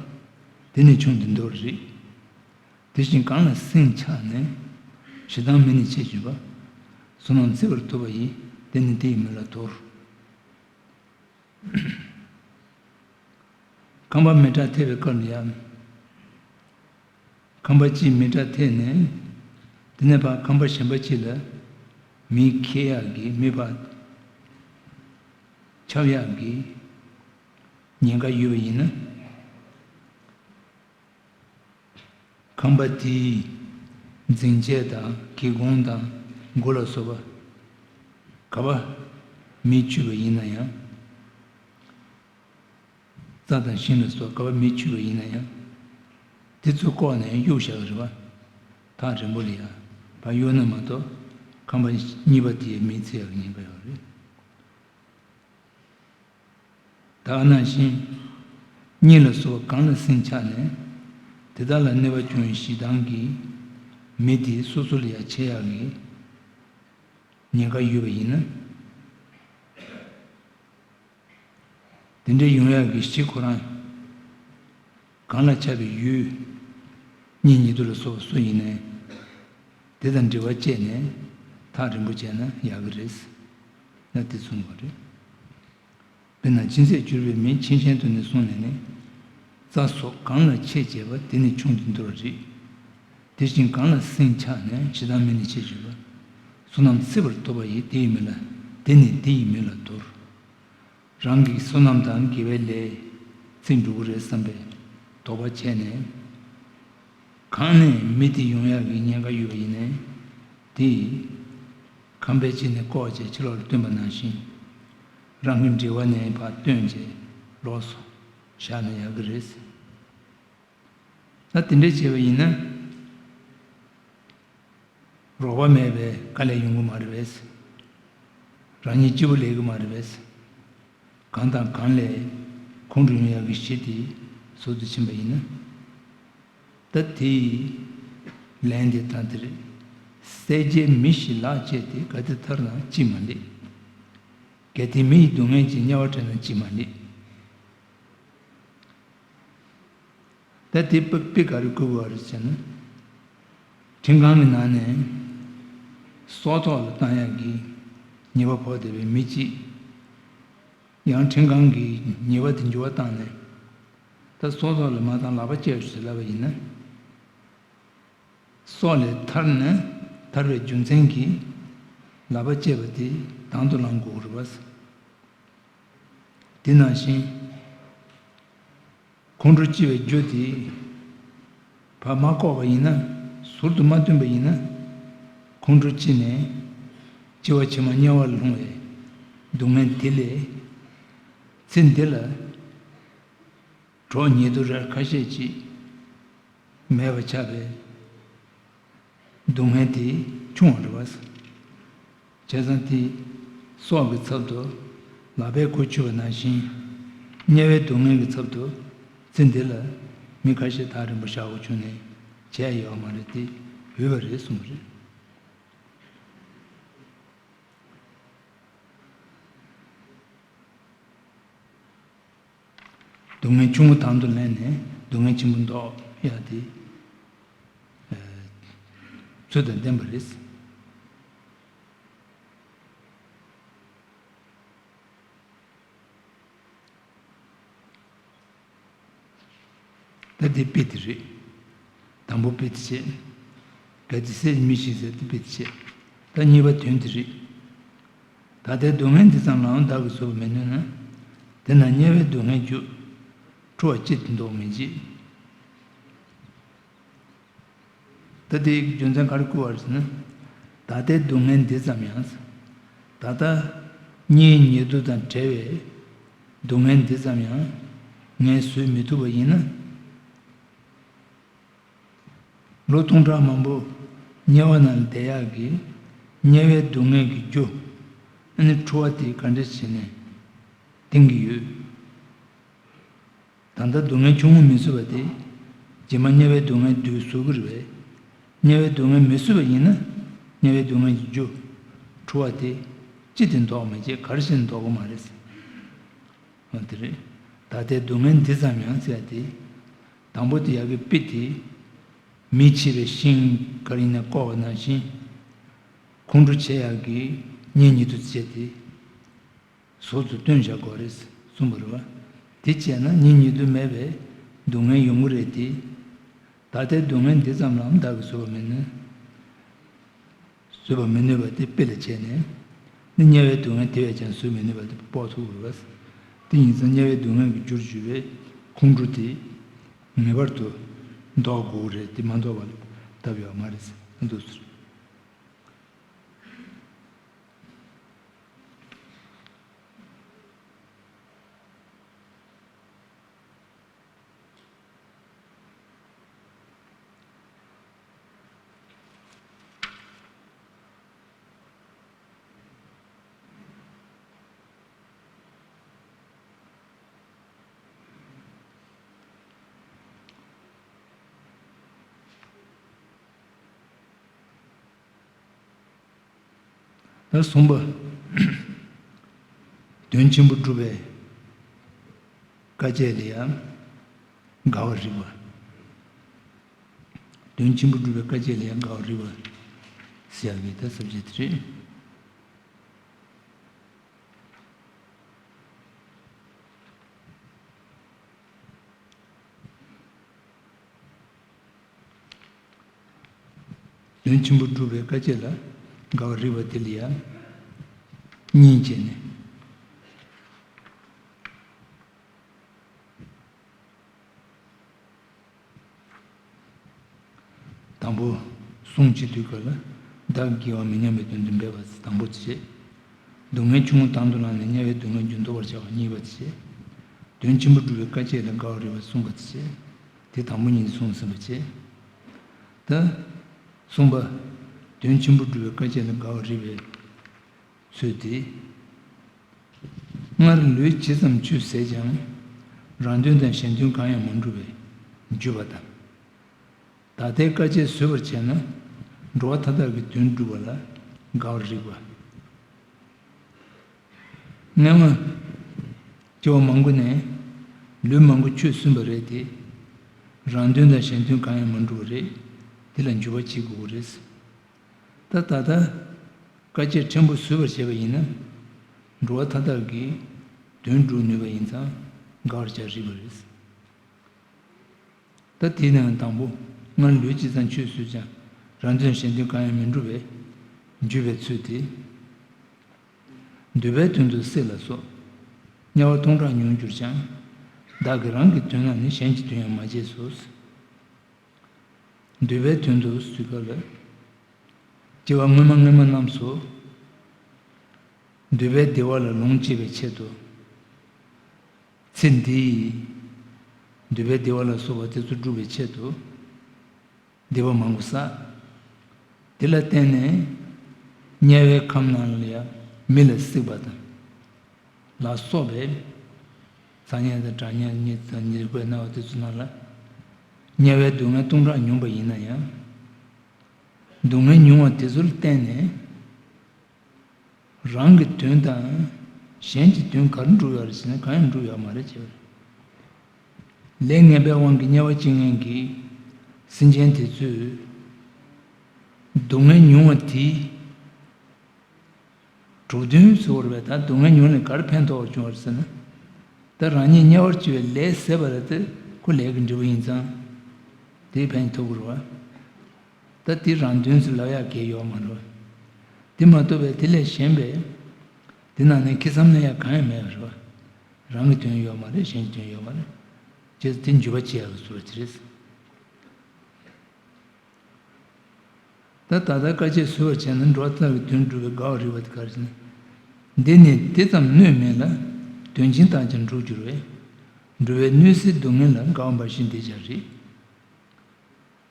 དེ་ནི་ཆུང་དུ་འདོར་རིགས། དེ་བཞིན་གང་ལ་སྲིན་ཆགས་ནས། ཞེ་སྡང་མེ་ནི་ཆས་བྱེད་པ། བསོད་ནམས་བརྩི་བར་ཐུབ་པ་ཡིས། དེ་ནི་དེ་ཡི་མི་ལ་དོར། ཁང་པ་མེ་སྲེག་ཐེབས་པའི་སྐབས་ལ་ཡང་། ཁང་པ་གཅིག་མེ་སྲེག་ཐེབས་ནས། དེ་ནས་ཕར་ཁང་པ་གཞན་པ་གཅིག་ལ་མེ་ཁྱེར་ཡག་གི། མེ་ཕར་ཁྱབ་ཡག་གི་ཉེན་ཁ་ཡོད་པ་ཡིན་ན། ཁང་པ་དེའི་འཛིང་ཆས་དང་སྒེའུ་ཁུང་དང་སྒོ་ལ་སོགས་པ་ག་པར་མེ་འཁྱུད་པ་ཡིན་ན་ཡང་། རྩྭ་དང་ཤིང་ལ་སོགས་ག་པར་མེ་འཁྱུད་པ་ཡིན་ན་ཡང་། དེ་ཚུར་བཀོག་ནས་གཡུག་བཞག་གི་རེད་པ། ཐག་རིང་པོ་ལ་ཡང་ཕར་གཡུག་ན་མ་གཏོགས་ཁང་པ་གཉིས་པ་དེའི་མེ་འཚིག་ཡག་གི་ཉེན་ཁ་ཡོད་རེད། ད་ག་ནང་བཞིན། གཉིད་ལ་སོགས་གང་ལ་སྲིན་ཆགས་ནས། དེ་དག་ལ་གནོད་པ་བྱུང་བའི་ཞེ་སྡང་གིས། མེ་དེ་སོ་སོ་ལ་ཡང་མཆེད་ཡག་གི་ཉེན་ཁ་ཡོད་པ་ཡིན་ན། དེ་འདྲའི་ཡོང་ཡག་གི་གཞི་ཁོ་རང་། གང་ལ་ཆགས་པའི་ཡུལ། གཉེན་ཉེ་དུ་ལ་སོགས་པ་སུ་ཡིན་ནའི། དེ་དང་འབྲེལ་བ་བཅད་ནས་ཐག་རིང་པོ་བྱས་ན་ཡག་གི་རེད། ན་དེ་གསུངས་པ་རེད། དཔེར་ན་མཁྱེན་བརྩེས་གྱུར་པའི་མི། མཁྱེན་ཞེན་དུ་ནི་སོང་ནས་ནི། རྩྭ་སོགས་གང་ལ་ཆས་བྱེད་པ། དེ་ནི་ཆུང་དུ་འདོར་བ་རིགས། དེ་བཞིན་གང་ལ་སྲིན་ཆགས་ནས། ཞེ་སྡང་མེ་ནི་ཆས་བྱེད་པ། བསོད་ནམས་བརྩི་བར་ཐུབ་པ་ཡིས། དེ་ཡི་མི་ལ། དེ་ནི་དེ་ཡི་མི་ལ་དོར། རང་གི་བསོད་ནམས་དང་དགེ་བའི་ལས་ཚིག་འགྲུབ་ཀྱི་རེད་བསམ་པའི་དོགས་པ་བྱས་ནས། གང་ནས་མེ་དེ་ཡོང་ཡག་གི་ཉེན་ཁ་ཡོད་པ་ཡིན་ནའི། དེ་ཁང་པའི་ཕྱི་ནས་བཀོག་བྱས་ཕྱི་ལོགས་ལ་བཏོན་པ་ནང་བཞིན། རང་གི་འབྲེལ་བ་ནས་ཕར་བཏོན་བྱས་ལོགས་སུ་བཞག་ན་ཡག་གི་རེད། ད་དེ་འདྲ་བྱས་པ་ཡིན་ན། རོགས་པ་མེད་པའི་དཀའ་ལས་ཡོང་གི་མ་རེད་པས། རང་ཉིད་སྐྱིད་པོ་ལས་ཀྱི་མ་རེད་པས། གང་དང་གང་ལས་ཁོང་ཁྲོ་ཡོང་ཡག་གི་གཞི་དེ་ཟུར་དུ་ཕྱིན་པ་ཡིན་ན། ད་དེ་ཡི་ལན་དེ་ད་དེ་རེད། བསད་བྱའི་མི་ཞིག་ལག་བཅད་དེ། གལ་ཏེ་ཐར་ན་ཅིས་མ་ལེགས། གལ་ཏེ་མི་ཡི་སྡུག་བསྔལ་གྱིས། དམྱལ་བར་བྲོས་ན་ཅིས་མ་ལེགས། ད་དེ་དཔེ་དཔེ་ག་རེ་བཀོད་པ་རེད་ཟེར་ན། ཁྲིམས་ཁང་གི་ནང་ནས་སྲོག་ཐོག་ལ་བཏང་ཡག་གི་ཉེས་པ་ཕོག་བསྡད་པའི་མི་གཅིག། ཡང་ཁྲིམས་ཁང་གིས་ཉེས་པ་དེ་འགྱུར་བ་བཏང་ནས། ད་སྲོག་ཐོག་ལ་མ་བཏང་། ལག་པ་བཅད་ཤོག་ཟེར་ལབ་པ་ཡིན་ན། སྲོག་ལས་ཐར་ན། ཐར་བའི་རྒྱུ་མཚན་གྱིས་ལག་པ་བཅད་པ་དེ་དང་དུ་བླང་དགོས་རེད་པ། དེ་ནང་བཞིན། ཁོང་ཁྲོ་སྐྱེ་བའི་རྒྱུ་དེ་ཕར་མ་བཀོག་པ་ཡིན་ན། ཟུར་དུ་མ་བཏོན་པ་ཡིན་ན། ཁོང་ཁྲོ་སྐྱེས་ནས་སྐྱེ་བ་ཕྱི་མ་དམྱལ་བར་ལྷུང་བའི་སྡུག་བསྔལ་དེ་ལས། ཚེ་འདི་ལ་གྲོགས་ཉེ་དུ་རེ་ཁ་ཤས་ཅིག་མེད་པ་ཆགས་པའི་སྡུག་བསྔལ་དེ་ཆུང་བ་རེད་པ། བྱས་ཙང་དེ་སྲོག་གི་ཚབ་ཏུ་ལག་པས་ཁུར་ཆུད་པ་ནང་བཞིན། དམྱལ་བའི་སྡུག་བསྔལ་གྱི་ཚབ་ཏུ་ཚེ་འདི་ལ་མི་ཁ་ཤས་ཐག་རིང་པོ་བཞག་དགོས་བྱུང་ནས་བྱས་ཡོད་མ་རེད་དེ། འོས་པ་རེད་གསུངས་པ་རེད། སྡུག་བསྔལ་ཆུང་ངུ་དང་དུ་ལེན་ནས་སྡུག་བསྔལ་ཆེན་པོ་བཟློག་ཡ་དེ། ཨ། ཚུལ་དང་ལྡན་པ་རེད། ད་དེ་དཔེ་དེ་རེད། དང་པོ་དཔེ་དེ་བྱས། གལ་ཏེ་སྲས་མི་ཤིག་ཟེར་དེ་དཔེ་དེ་བྱས། ད་གཉིས་པ་དོན་དེ་རེད། ད་ལྟའི་སྡུག་བསྔལ་འདི་ཙམ་ལའང་བདག་གིས་བཟོད་པར་མི་ནུས་ན། དེ་ན་དམྱལ་བའི་སྡུག་བསྔལ་རྒྱུ། འཁྲུལ་བ་ཅི་སྟེ་བཟློག་མི་བྱེད། ད་དེའི་རྒྱུ་མཚན་ག་རེ་བསྐུར་བ་རེད་ཟེར་ན། ད་ལྟའི་སྡུག་བསྔལ་འདི་ཙམ་ཡང་། ད་ལྟ་གཉེན་ཉེ་དུ་དང་བྲལ་བའི་སྡུག་བསྔལ་འདི་ཙམ་ཡང་ངས་བཟོད་མི་ཐུབ་པ་ཡིན་ན། ལོ་སྟོང་ཕྲག་མང་པོ་དམྱལ་བ་ནང་ལ་བསྡད་ཡག་གི་དམྱལ་བའི་སྡུག་བསྔལ་གྱི་རྒྱུ། ཨ་ནི་འཁྲུལ་བ་དེ་ག་འདྲ་བྱས་ནས་འདིང་གི་ཡོད། ད་ལྟ་སྡུག་བསྔལ་ཆུང་ངུ་མི་བཟོད་པ་དེ། རྗེས་མ་དམྱལ་བའི་སྡུག་བསྔལ་དེ་བཟོད་ཀྱི་རེད་པས། དམྱལ་བའི་སྡུག་བསྔལ་མི་བཟོད་པ་ཡིན་ན། དམྱལ་བའི་སྡུག་བསྔལ་གྱི་རྒྱུ། འཁྲུལ་བ་དེ། ཅི་སྟེ་བཟློག་མི་བྱེད། ག་རེ་བྱས་ནས་བཟློག་གི་མ་རེད། འོ་དེ་རེད། ད་ལྟའི་སྡུག་བསྔལ་འདི་ཙམ་ཡང་ཟེར་ཡ་དེ། དང་པོ་དེ་ཡ་གི་དཔེ་དེ། མེ་མཆེད་པའི་ཤིང་ག་རེ་ཡིན་ན་བསྐོར་བ་ནང་བཞིན། ཁོང་ཁྲོ་བྱེད་ཡག་གི་གཉེན་ཉེ་དུ་བྱས་ཏེ། ཟུར་དུ་བཏོན་བཞག་དགོས་རེད་གསུངས་པ་རེད་པ། དེ་བྱས་ན་གཉེན་ཉེ་དུ་མེད་པའི་སྡུག་བསྔལ་ཡོང་གི་རེད་དེ། ད་ལྟའི་སྡུག་བསྔལ་འདི་ཙམ་ལའང་བདག་གིས་བཟོད་པར་མི་ནུས། བཟོད་པར་མི་ནུས་པ་དེ་དཔེ་ལ་བྱས་ནས། ནི་དམྱལ་བའི་སྡུག་བསྔལ་དེ་བས་ཀྱང་བཟོད་མི་ནུས་པ་དེ་དཔོག་ཐུབ་དགོས་པས། དེ་ཡིན་ཙང་དམྱལ་བའི་སྡུག་བསྔལ་གྱི་རྒྱུར་གྱུར་པའི་ཁོང་ཁྲོ་དེ་ངེས་པར་དུ་བཟློག་དགོས་རེད། དེ་མ་བཟློག་པ་ལ་ཐབས་ཡོད་མ་རེད་ཟེར་འདུག་ཟེར། ད་གསུམ་པ། དོན་ཆེན་པོ་སྒྲུབ་པའི་དཀའ་སྤྱད་ལ་ཡང་དགའ་བར་རིགས་པ། དོན་ཆེན་པོ་སྒྲུབ་པའི་དཀའ་སྤྱད་ལ་ཡང་དགའ་བར་རིགས་པ་ཟེར་ཡག་གི་ད་ས་བཅད་དེ་རེད། དོན་ཆེན་པོ་སྒྲུབ་པའི་དཀའ་སྤྱད་ལ་དགའ་བར་རིགས་པ་དེ་ལ་ཡང་གཉིས་བྱས་ནས། དང་པོ། གསུང་བྱེད་དུས་སྐབས་ལ་བདག་གི་དགེ་བ་མི་ཉམས་པའི་དོན་དུ་འབད་པ་དང་པོ་དེ་བྱས། སྡུག་བསྔལ་ཆུང་ངུ་དང་དུ་བླངས་ནས་དམྱལ་བའི་སྡུག་བསྔལ་རྒྱུན་བཟློག་པར་བྱ་བ་གཉིས་པ་དེ་བྱས། དོན་ཆེན་པོ་སྒྲུབ་པའི་དཀའ་སྤྱད་ལ་དགའ་བར་རིགས་པ་གསུམ་པ་དེ་བྱས། དེ་དང་པོ་ཉིད་གསུངས་ཟིན་པ་བྱས། ད་གསུམ་པ། དོན་ཆེན་པོ་སྒྲུབ་པའི་དཀའ་སྤྱད་ལ་དགའ་བར་རིགས་པའི་ཚུལ་དེ། སྔར་ལུས་ཇི་ཙམ་ཆུད་ཟད་ཀྱང་། རང་དོན་དང་གཞན་དོན་གང་ཡང་མ་འགྲུབ་པའི་འགྱུར་བ་དང་། ད་ལྟའི་དཀའ་སྤྱད་བཟོད་པར་བྱས་ན། འགྲོ་བ་མཐའ་དག་གི་དོན་སྒྲུབ་པ་ལ་དགའ་བར་རིགས་པ། སྔོན་མ་སྐྱེ་བ་མང་པོ་ནས་ལུས་མང་པོ་ཆུད་སོན་པ་རེད་དེ། རང་དོན་དང་གཞན་དོན་གང་ཡང་མ་འགྲུབ་པ་རེད། དེ་ལ་འགྱུར་བ་བྱེད་དགོས་ཀྱི་རེད། ད་ད་ལྟ་དཀའ་སྤྱད་ཕྲན་བུ་བཟོད་པར་བྱས་པ་ཡིན་ན། འགྲོ་བ་མཐའ་དག་གི་དོན་སྒྲུབ་ནུས་པ་ཡིན་ཙང་དགའ་བར་བྱ་རིགས་པ་རེད། ད་དེའི་ནང་དང་པོ། སྔར་ལུས་ཇི་ཙམ་ཆུད་ཟོས་ཀྱང་རང་དོན་གཞན་དོན་གང་ཡང་མི་འགྲུབ་པས་འགྱུར་བའི་ཚུལ་དེ། འདོད་པའི་དོན་དུ་སྲེད་ལ་སོགས་དམྱལ་བ་སྟོང་ཕྲག་མྱོང་གྱུར་ཀྱང་། བདག་གིས་རང་གི་དོན་ལ་ནི་གཞན་གྱི་དོན་ཡང་མ་བྱས་སོ། འདོད་པའི་དོན་དུ་ཟེར་སྐབས་ལ། སྐྱེ་བ་སྔོན་མ་སྔོན་མ་རྣམས་སུ། འདོད་པའི་བདེ་བ་ལ་ལོངས་སྤྱད་པའི་ཆེད་དུ། ཚེ་འདིའི་འདོད་པའི་བདེ་བ་ལ་སོགས་པ་དེ་ཚོ་སྒྲུབ་པའི་ཆེད་དུ་སྡིག་པ་མང་པོ་བསགས། དེ་ལ་བརྟེན་ནས་དམྱལ་བའི་ཁམས་ནང་ལ་ཡང་མེ་ལ་བསྲེགས་པ་དང་ལ་སོགས་པའི་ཚ་དམྱལ་དང་གྲང་དམྱལ་གཉིད་དང་ཉེར་བགོས་སྣང་བ་དེ་ཚོ་ནང་ལ་དམྱལ་བའི་སྡུག་བསྔལ་སྟོང་ཕྲག་མྱོང་པ་ཡིན་ན་ཡང་། སྡུག་བསྔལ་མྱོང་བ་དེ་ཚོ་ལ་བརྟེན་ནས། རང་གི་དོན་དང་གཞན་གྱི་དོན་ག་རེ་འགྲུབ་ཡོད་རེད་ཟེར་ན་གང་ཡང་འགྲུབ་ཡོད་མ་རེད་ཅེས་པ་རེད། ལས་ངན་པའི་དབང་གིས་དམྱལ་བ་སྐྱེ་མཁན་གྱི་སེམས་ཅན་དེ་ཚོས་སྡུག་བསྔལ་མྱོང་བ་དེས་གྲུབ་དོན་ཟེར་བ་རེད་པས། ད་སྡུག་བསྔལ་མྱོང་ནས་ག་རེ་ཕན་ཐོགས་པ་བྱུང་བ་རེད་ཟེར་ན། ད་རང་ཉིད་དམྱལ་བར་སྐྱེ་བའི་ལས་ཟད་པ་རེད་དེ། ཁོ་ལས་ཀྱི་འབྲས་བུ་ཡིན་ཙང་། དེའི་ཕན་ཐོགས་ཀྱི་རེད་བ། ད་དེ་རང་དོན་ཚུལ་ལབ་ཡག་གལ་ཡོད་མ་རེད་བ། དེ་མ་གཏོགས་པའི་དེ་ལས་གཞན་པའི། དེ་ནང་ནས་ཁེ་བསམ་ལེན་ཡག་གང་ཡང་མེད་པ་རེད་བ། རང་གི་དོན་ཡོད་མ་རེད། གཞན་གྱི་དོན་ཡོད་མ་རེད། བྱས་ཙང་དེ་འགྱུར་བ་བྱེད་ཡག་གི་ཚུལ་དེ་རེད། ད་ད་ལྟ་དཀའ་སྤྱད་གསོལ་བར་བྱས་ན། འགྲོ་བ་ལྟ་བུའི་དོན་སྒྲུབ་པའི་དགའ་བ་རིགས་པ་དེ་ག་རེ་ཟེར་ན། འདི་ནི་དེ་ཙམ་གནོད་མིན་ལ། དོན་ཆེན་བརྟགས་ཀྱང་འགྲུབ་འགྱུར་བས། འགྲོ་བའི་གནོད་སེལ་སྡུག་བསྔལ་ལ། དགའ་བ་འབའ་ཞིག་འདིར་བྱ་རིགས།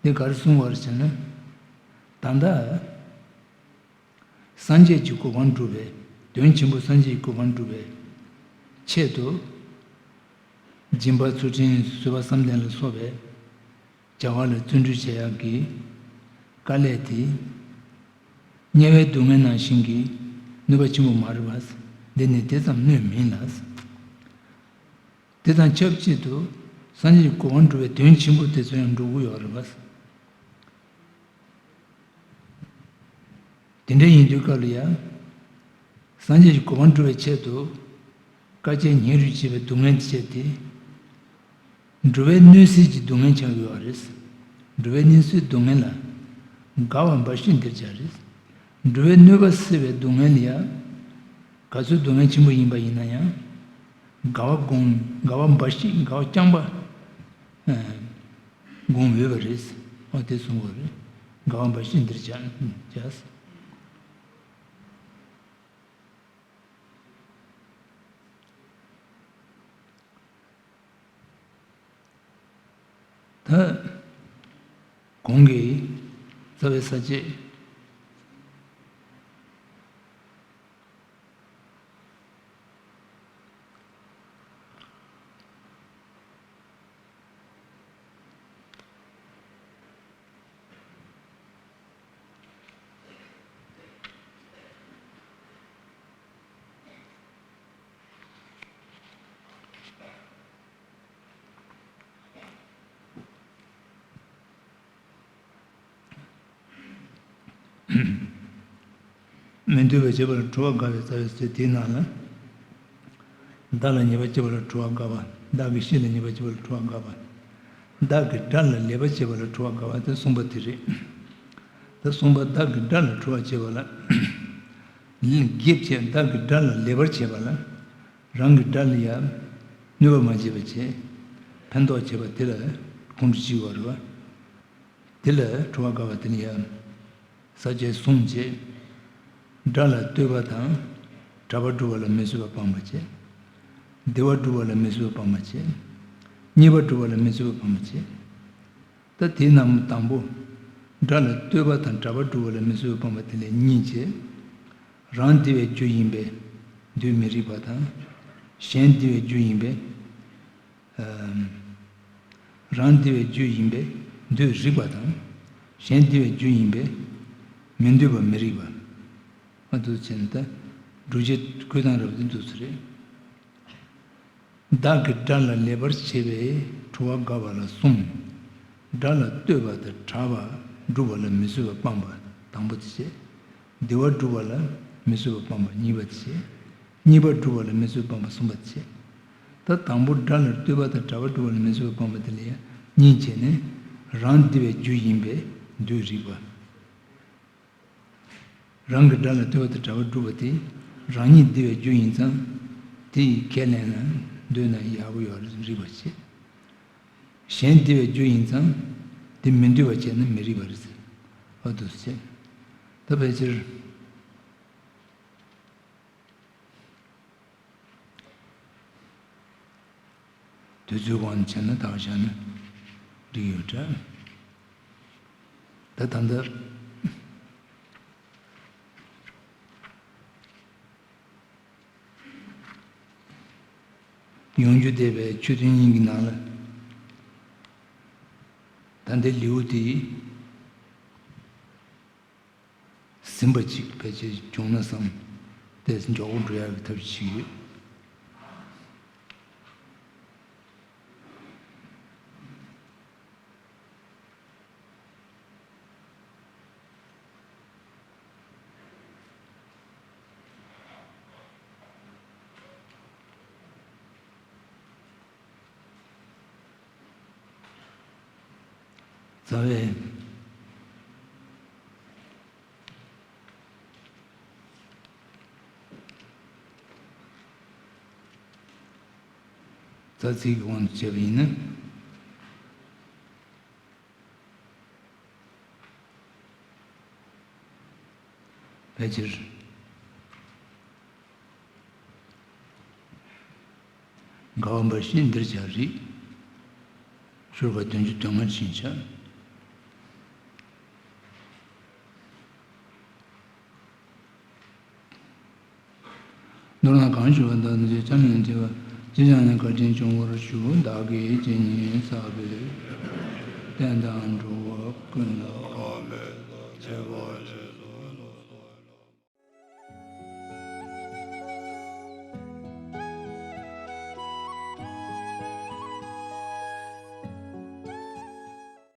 འདི་ག་རེ་གསུངས་པ་རེད་ཟེར་ན། ད་ལྟ་སངས་རྒྱས་ཀྱི་གོ་འཕང་སྒྲུབ་པའི། དོན་ཆེན་པོ་སངས་རྒྱས་ཀྱི་གོ་འཕང་སྒྲུབ་པའི་ཆེད་དུ། སྦྱིན་པ་ཚུལ་ཁྲིམས་བཟོད་པ་བསམ་གཏན་ལ་སོགས་པའི་བྱ་བ་ལ་བརྩོན་འགྲུས་བྱེད་ཡག་གི་དཀའ་ལས་དེ། དམྱལ་བའི་སྡུག་བསྔལ་ནང་བཞིན་གྱི་གནོད་པ་ཆེན་པོ་མ་རེད་པ། འདི་ནི་དེ་ཙམ་གནོད་མིན་ལ། དེ་དང་ཆབས་ཅིག་ཏུ་སངས་རྒྱས་ཀྱི་གོ་འཕང་སྒྲུབ་པའི་དོན་ཆེན་པོ་དེ་ཚོ་ཡང་འགྲུབ་ཀྱི་ཡོད་རེད་པ། དེ་འདྲ་ཡིན་དུས་སྐབས་ལ་ཡང་། སངས་རྒྱས་ཀྱི་གོ་འཕང་སྒྲུབ་པའི་ཆེད་དུ། དཀའ་སྤྱད་སྙིང་རུས་བྱས་པའི་སྡུག་བསྔལ་དེ་བྱས་ཏེ། འགྲོ་བའི་གནོད་སེལ་གྱི་སྡུག་བསྔལ་ཆགས་ཀྱི་ཡོད་རེད། འགྲོ་བའི་གནོད་སེལ་སྡུག་བསྔལ་ལ། དགའ་བ་འབའ་ཞིག་འདིར་བྱ་རེད། འགྲོ་བའི་གནོད་པ་སེལ་བའི་སྡུག་བསྔལ་ལ་ཡང་། ག་ཚོད་སྡུག་བསྔལ་ཆེན་པོ་ཡིན་པ་ཡིན་ན་ཡང་། དགའ་བ་སྒོམ། དགའ་བ་འབའ་ཞིག་དགའ་བ་རྐྱང་པ། ཨ། སྒོམ་འོས་པ་རེད། འོ་དེ་གསུངས་པ་རེད། དགའ་བ་འབའ་ཞིག་འདིར་བྱ། བྱ། ད་གོང་གི་རྩ་བའི་ས་བཅད། མི་འདོད་པ་བྱེད་པ་ལ་སྤྲོ་བ་དགའ་བའི་རྩ་བའི་ཚེ་དེའི་ནང་ལ། བདག་ལ་ཉེས་པ་བྱེད་པ་ལ་སྤྲོ་བ་དགའ་བ། བདག་གི་བཤེས་ལ་ཉེས་པ་བྱེད་པ་ལ་སྤྲོ་བ་དགའ་བ། བདག་གི་དགྲ་ལ་ལེགས་པར་བྱེད་པ་ལ་སྤྲོ་བ་དགའ་བ་དེ་གསུངས་པ་དེ་རེད། ད་གསུངས་པ་བདག་གི་དགྲ་ལ་སྤྲོ་བ་བྱེད་པ་ལ། དགེ་བྱས་བདག་གི་དགྲ་ལ་ལེགས་པར་བྱེད་པ་ལ། རང་གི་དགྲ་ལ་ཡང་གནོད་པ་མ་བྱེད་པ་བྱས། ཕན་ཐོགས་བྱེད་པ་དེ་ལ་ཁོང་ཁྲོ་ཆེ་བ་རེད་བ། དེ་ལ་སྤྲོ་བ་དགའ་བ་དེ་ནི་ཡང་། ས་བཅད་གསུམ་བྱས། དགྲ་ལ་བསྟོད་པ་དང་། གྲྭ་པ་སྒྲུབ་པ་ལ་མི་བཟོད་པ་སྤངས་པ་བྱས། བདེ་བ་སྒྲུབ་པ་ལ་མི་བཟོད་པ་སྤངས་པ་བྱས། རྙེད་པ་སྒྲུབ་པ་ལ་མི་བཟོད་པ་སྤངས་པ་བྱས། ད་དེའི་ནང་དང་པོ། དགྲ་ལ་བསྟོད་པ་དང་གྲྭ་པ་སྒྲུབ་པ་ལ་མི་བཟོད་པ་སྤངས་པ་དེ་ལས་གཉིས་བྱས། རང་བདེ་བའི་རྒྱུ་ཡིན་པས་འདོད་མི་རིགས་པ་དང་། གཞན་བདེ་བའི་རྒྱུ་ཡིན་པས། ཨམ། རང་བདེ་བའི་རྒྱུ་ཡིན་པས་འདོད་རིགས་པ་དང་། གཞན་བདེ་བའི་རྒྱུ་ཡིན་པས་མི་འདོད་པ་མི་རིགས་པ། ཨ། འདུག་བྱས་ནས་ད་སྒྲུབ་བྱེད་བཀོད་སྟངས་འདྲ་པོ་དེ་འདུག་ས་རེད། བདག་གི་དགྲ་ལ་ལེགས་པར་བྱེད་པའི་སྤྲོ་བ་དགའ་བ་ལ་གསུམ། དགྲ་ལ་བསྟོད་པ་དང་གྲྭ་པ་སྒྲུབ་པ་ལ་མི་བཟོད་པ་སྤངས་པ་དང་པོ་དེ་བྱས། བདེ་བ་སྒྲུབ་པ་ལ་མི་བཟོད་པ་སྤངས་པ་གཉིས་པ་དེ་བྱས། རྙེད་པ་སྒྲུབ་པ་ལ་མི་བཟོད་པ་སྤངས་པ་གསུམ་པ་དེ་བྱས། ད་དང་པོ་དགྲ་ལ་བསྟོད་པ་དང་གྲྭ་པ་སྒྲུབ་པ་ལ་མི་བཟོད་པ་སྤངས་པ་དེ་ལ་ཡང་གཉིས་བྱས་ནས། རང་བདེ་བའི་རྒྱུ་ཡིན་པས་འདོད་རིགས་པ། རང་གི་དགྲ་ལ་བསྟོད་པ་དང་གྲྭ་པ་སྒྲུབ་པ་དེ་རང་ཉིད་བདེ་བའི་རྒྱུ་ཡིན་ཙང་། དེ་ཡི་ཁས་ལེན་ན་འདོད་ན་ཡག་པོ་ཡོད་རེད་པ་བྱས། གཞན་བདེ་བའི་རྒྱུ་ཡིན་ཙང་། དེ་མི་འདོད་པ་བྱས་ན་མི་རིགས་པ་རེད་ཟེར། ཨ། འདུག་སེ་བྱས། ད་ཕལ་ཆེར། དུས་ཚོད་དབང་བྱས་ན་ད་བར་བཞག་ན་འགྲིག་ཡོད་འདྲ། ད་ད་ལྟ་ཡོང་རྒྱུ་བསྡད་པའི་ཆོས་ཐུན་གཉིས་ཀྱི་ནང་ལ། ད་ལྟའི་ལེའུ་དེ་ཟིན་པ་ཅིག་ཕལ་ཆེར་བྱུང་ན་བསམ་སྟེ་མགྱོགས་པོ་འགྲོ་ཡག་གི་ཐབས་ཤེས་བྱེད་ཀྱི་ཡོད། ཟླ་བའི་ཟླ་ཚིགས་ཀྱི་དབང་དུ་བྱས་པ་ཡིན་ན། ཕལ་ཆེར། འགལ་བ་འབའ་ཞིག་འདིར་བྱ་རིགས། ཤོ་ལོ་ཀ་བདུན་ཅུ་དོན་ལྔར་ཕྱིན་བྱ། མདོར་ན་གང་ཞུ་བ་དང་ནི་བྱ་མིན་བྲི་བ། ཅི་བྱ་ནས་བཀའ་དྲིན་སྐྱོང་བར་ཞུ། བདག་གིས་ཇི་སྙེད་བསགས་པའི། རྟེན་དང་འགྲོ་བ་ཀུན་ལ།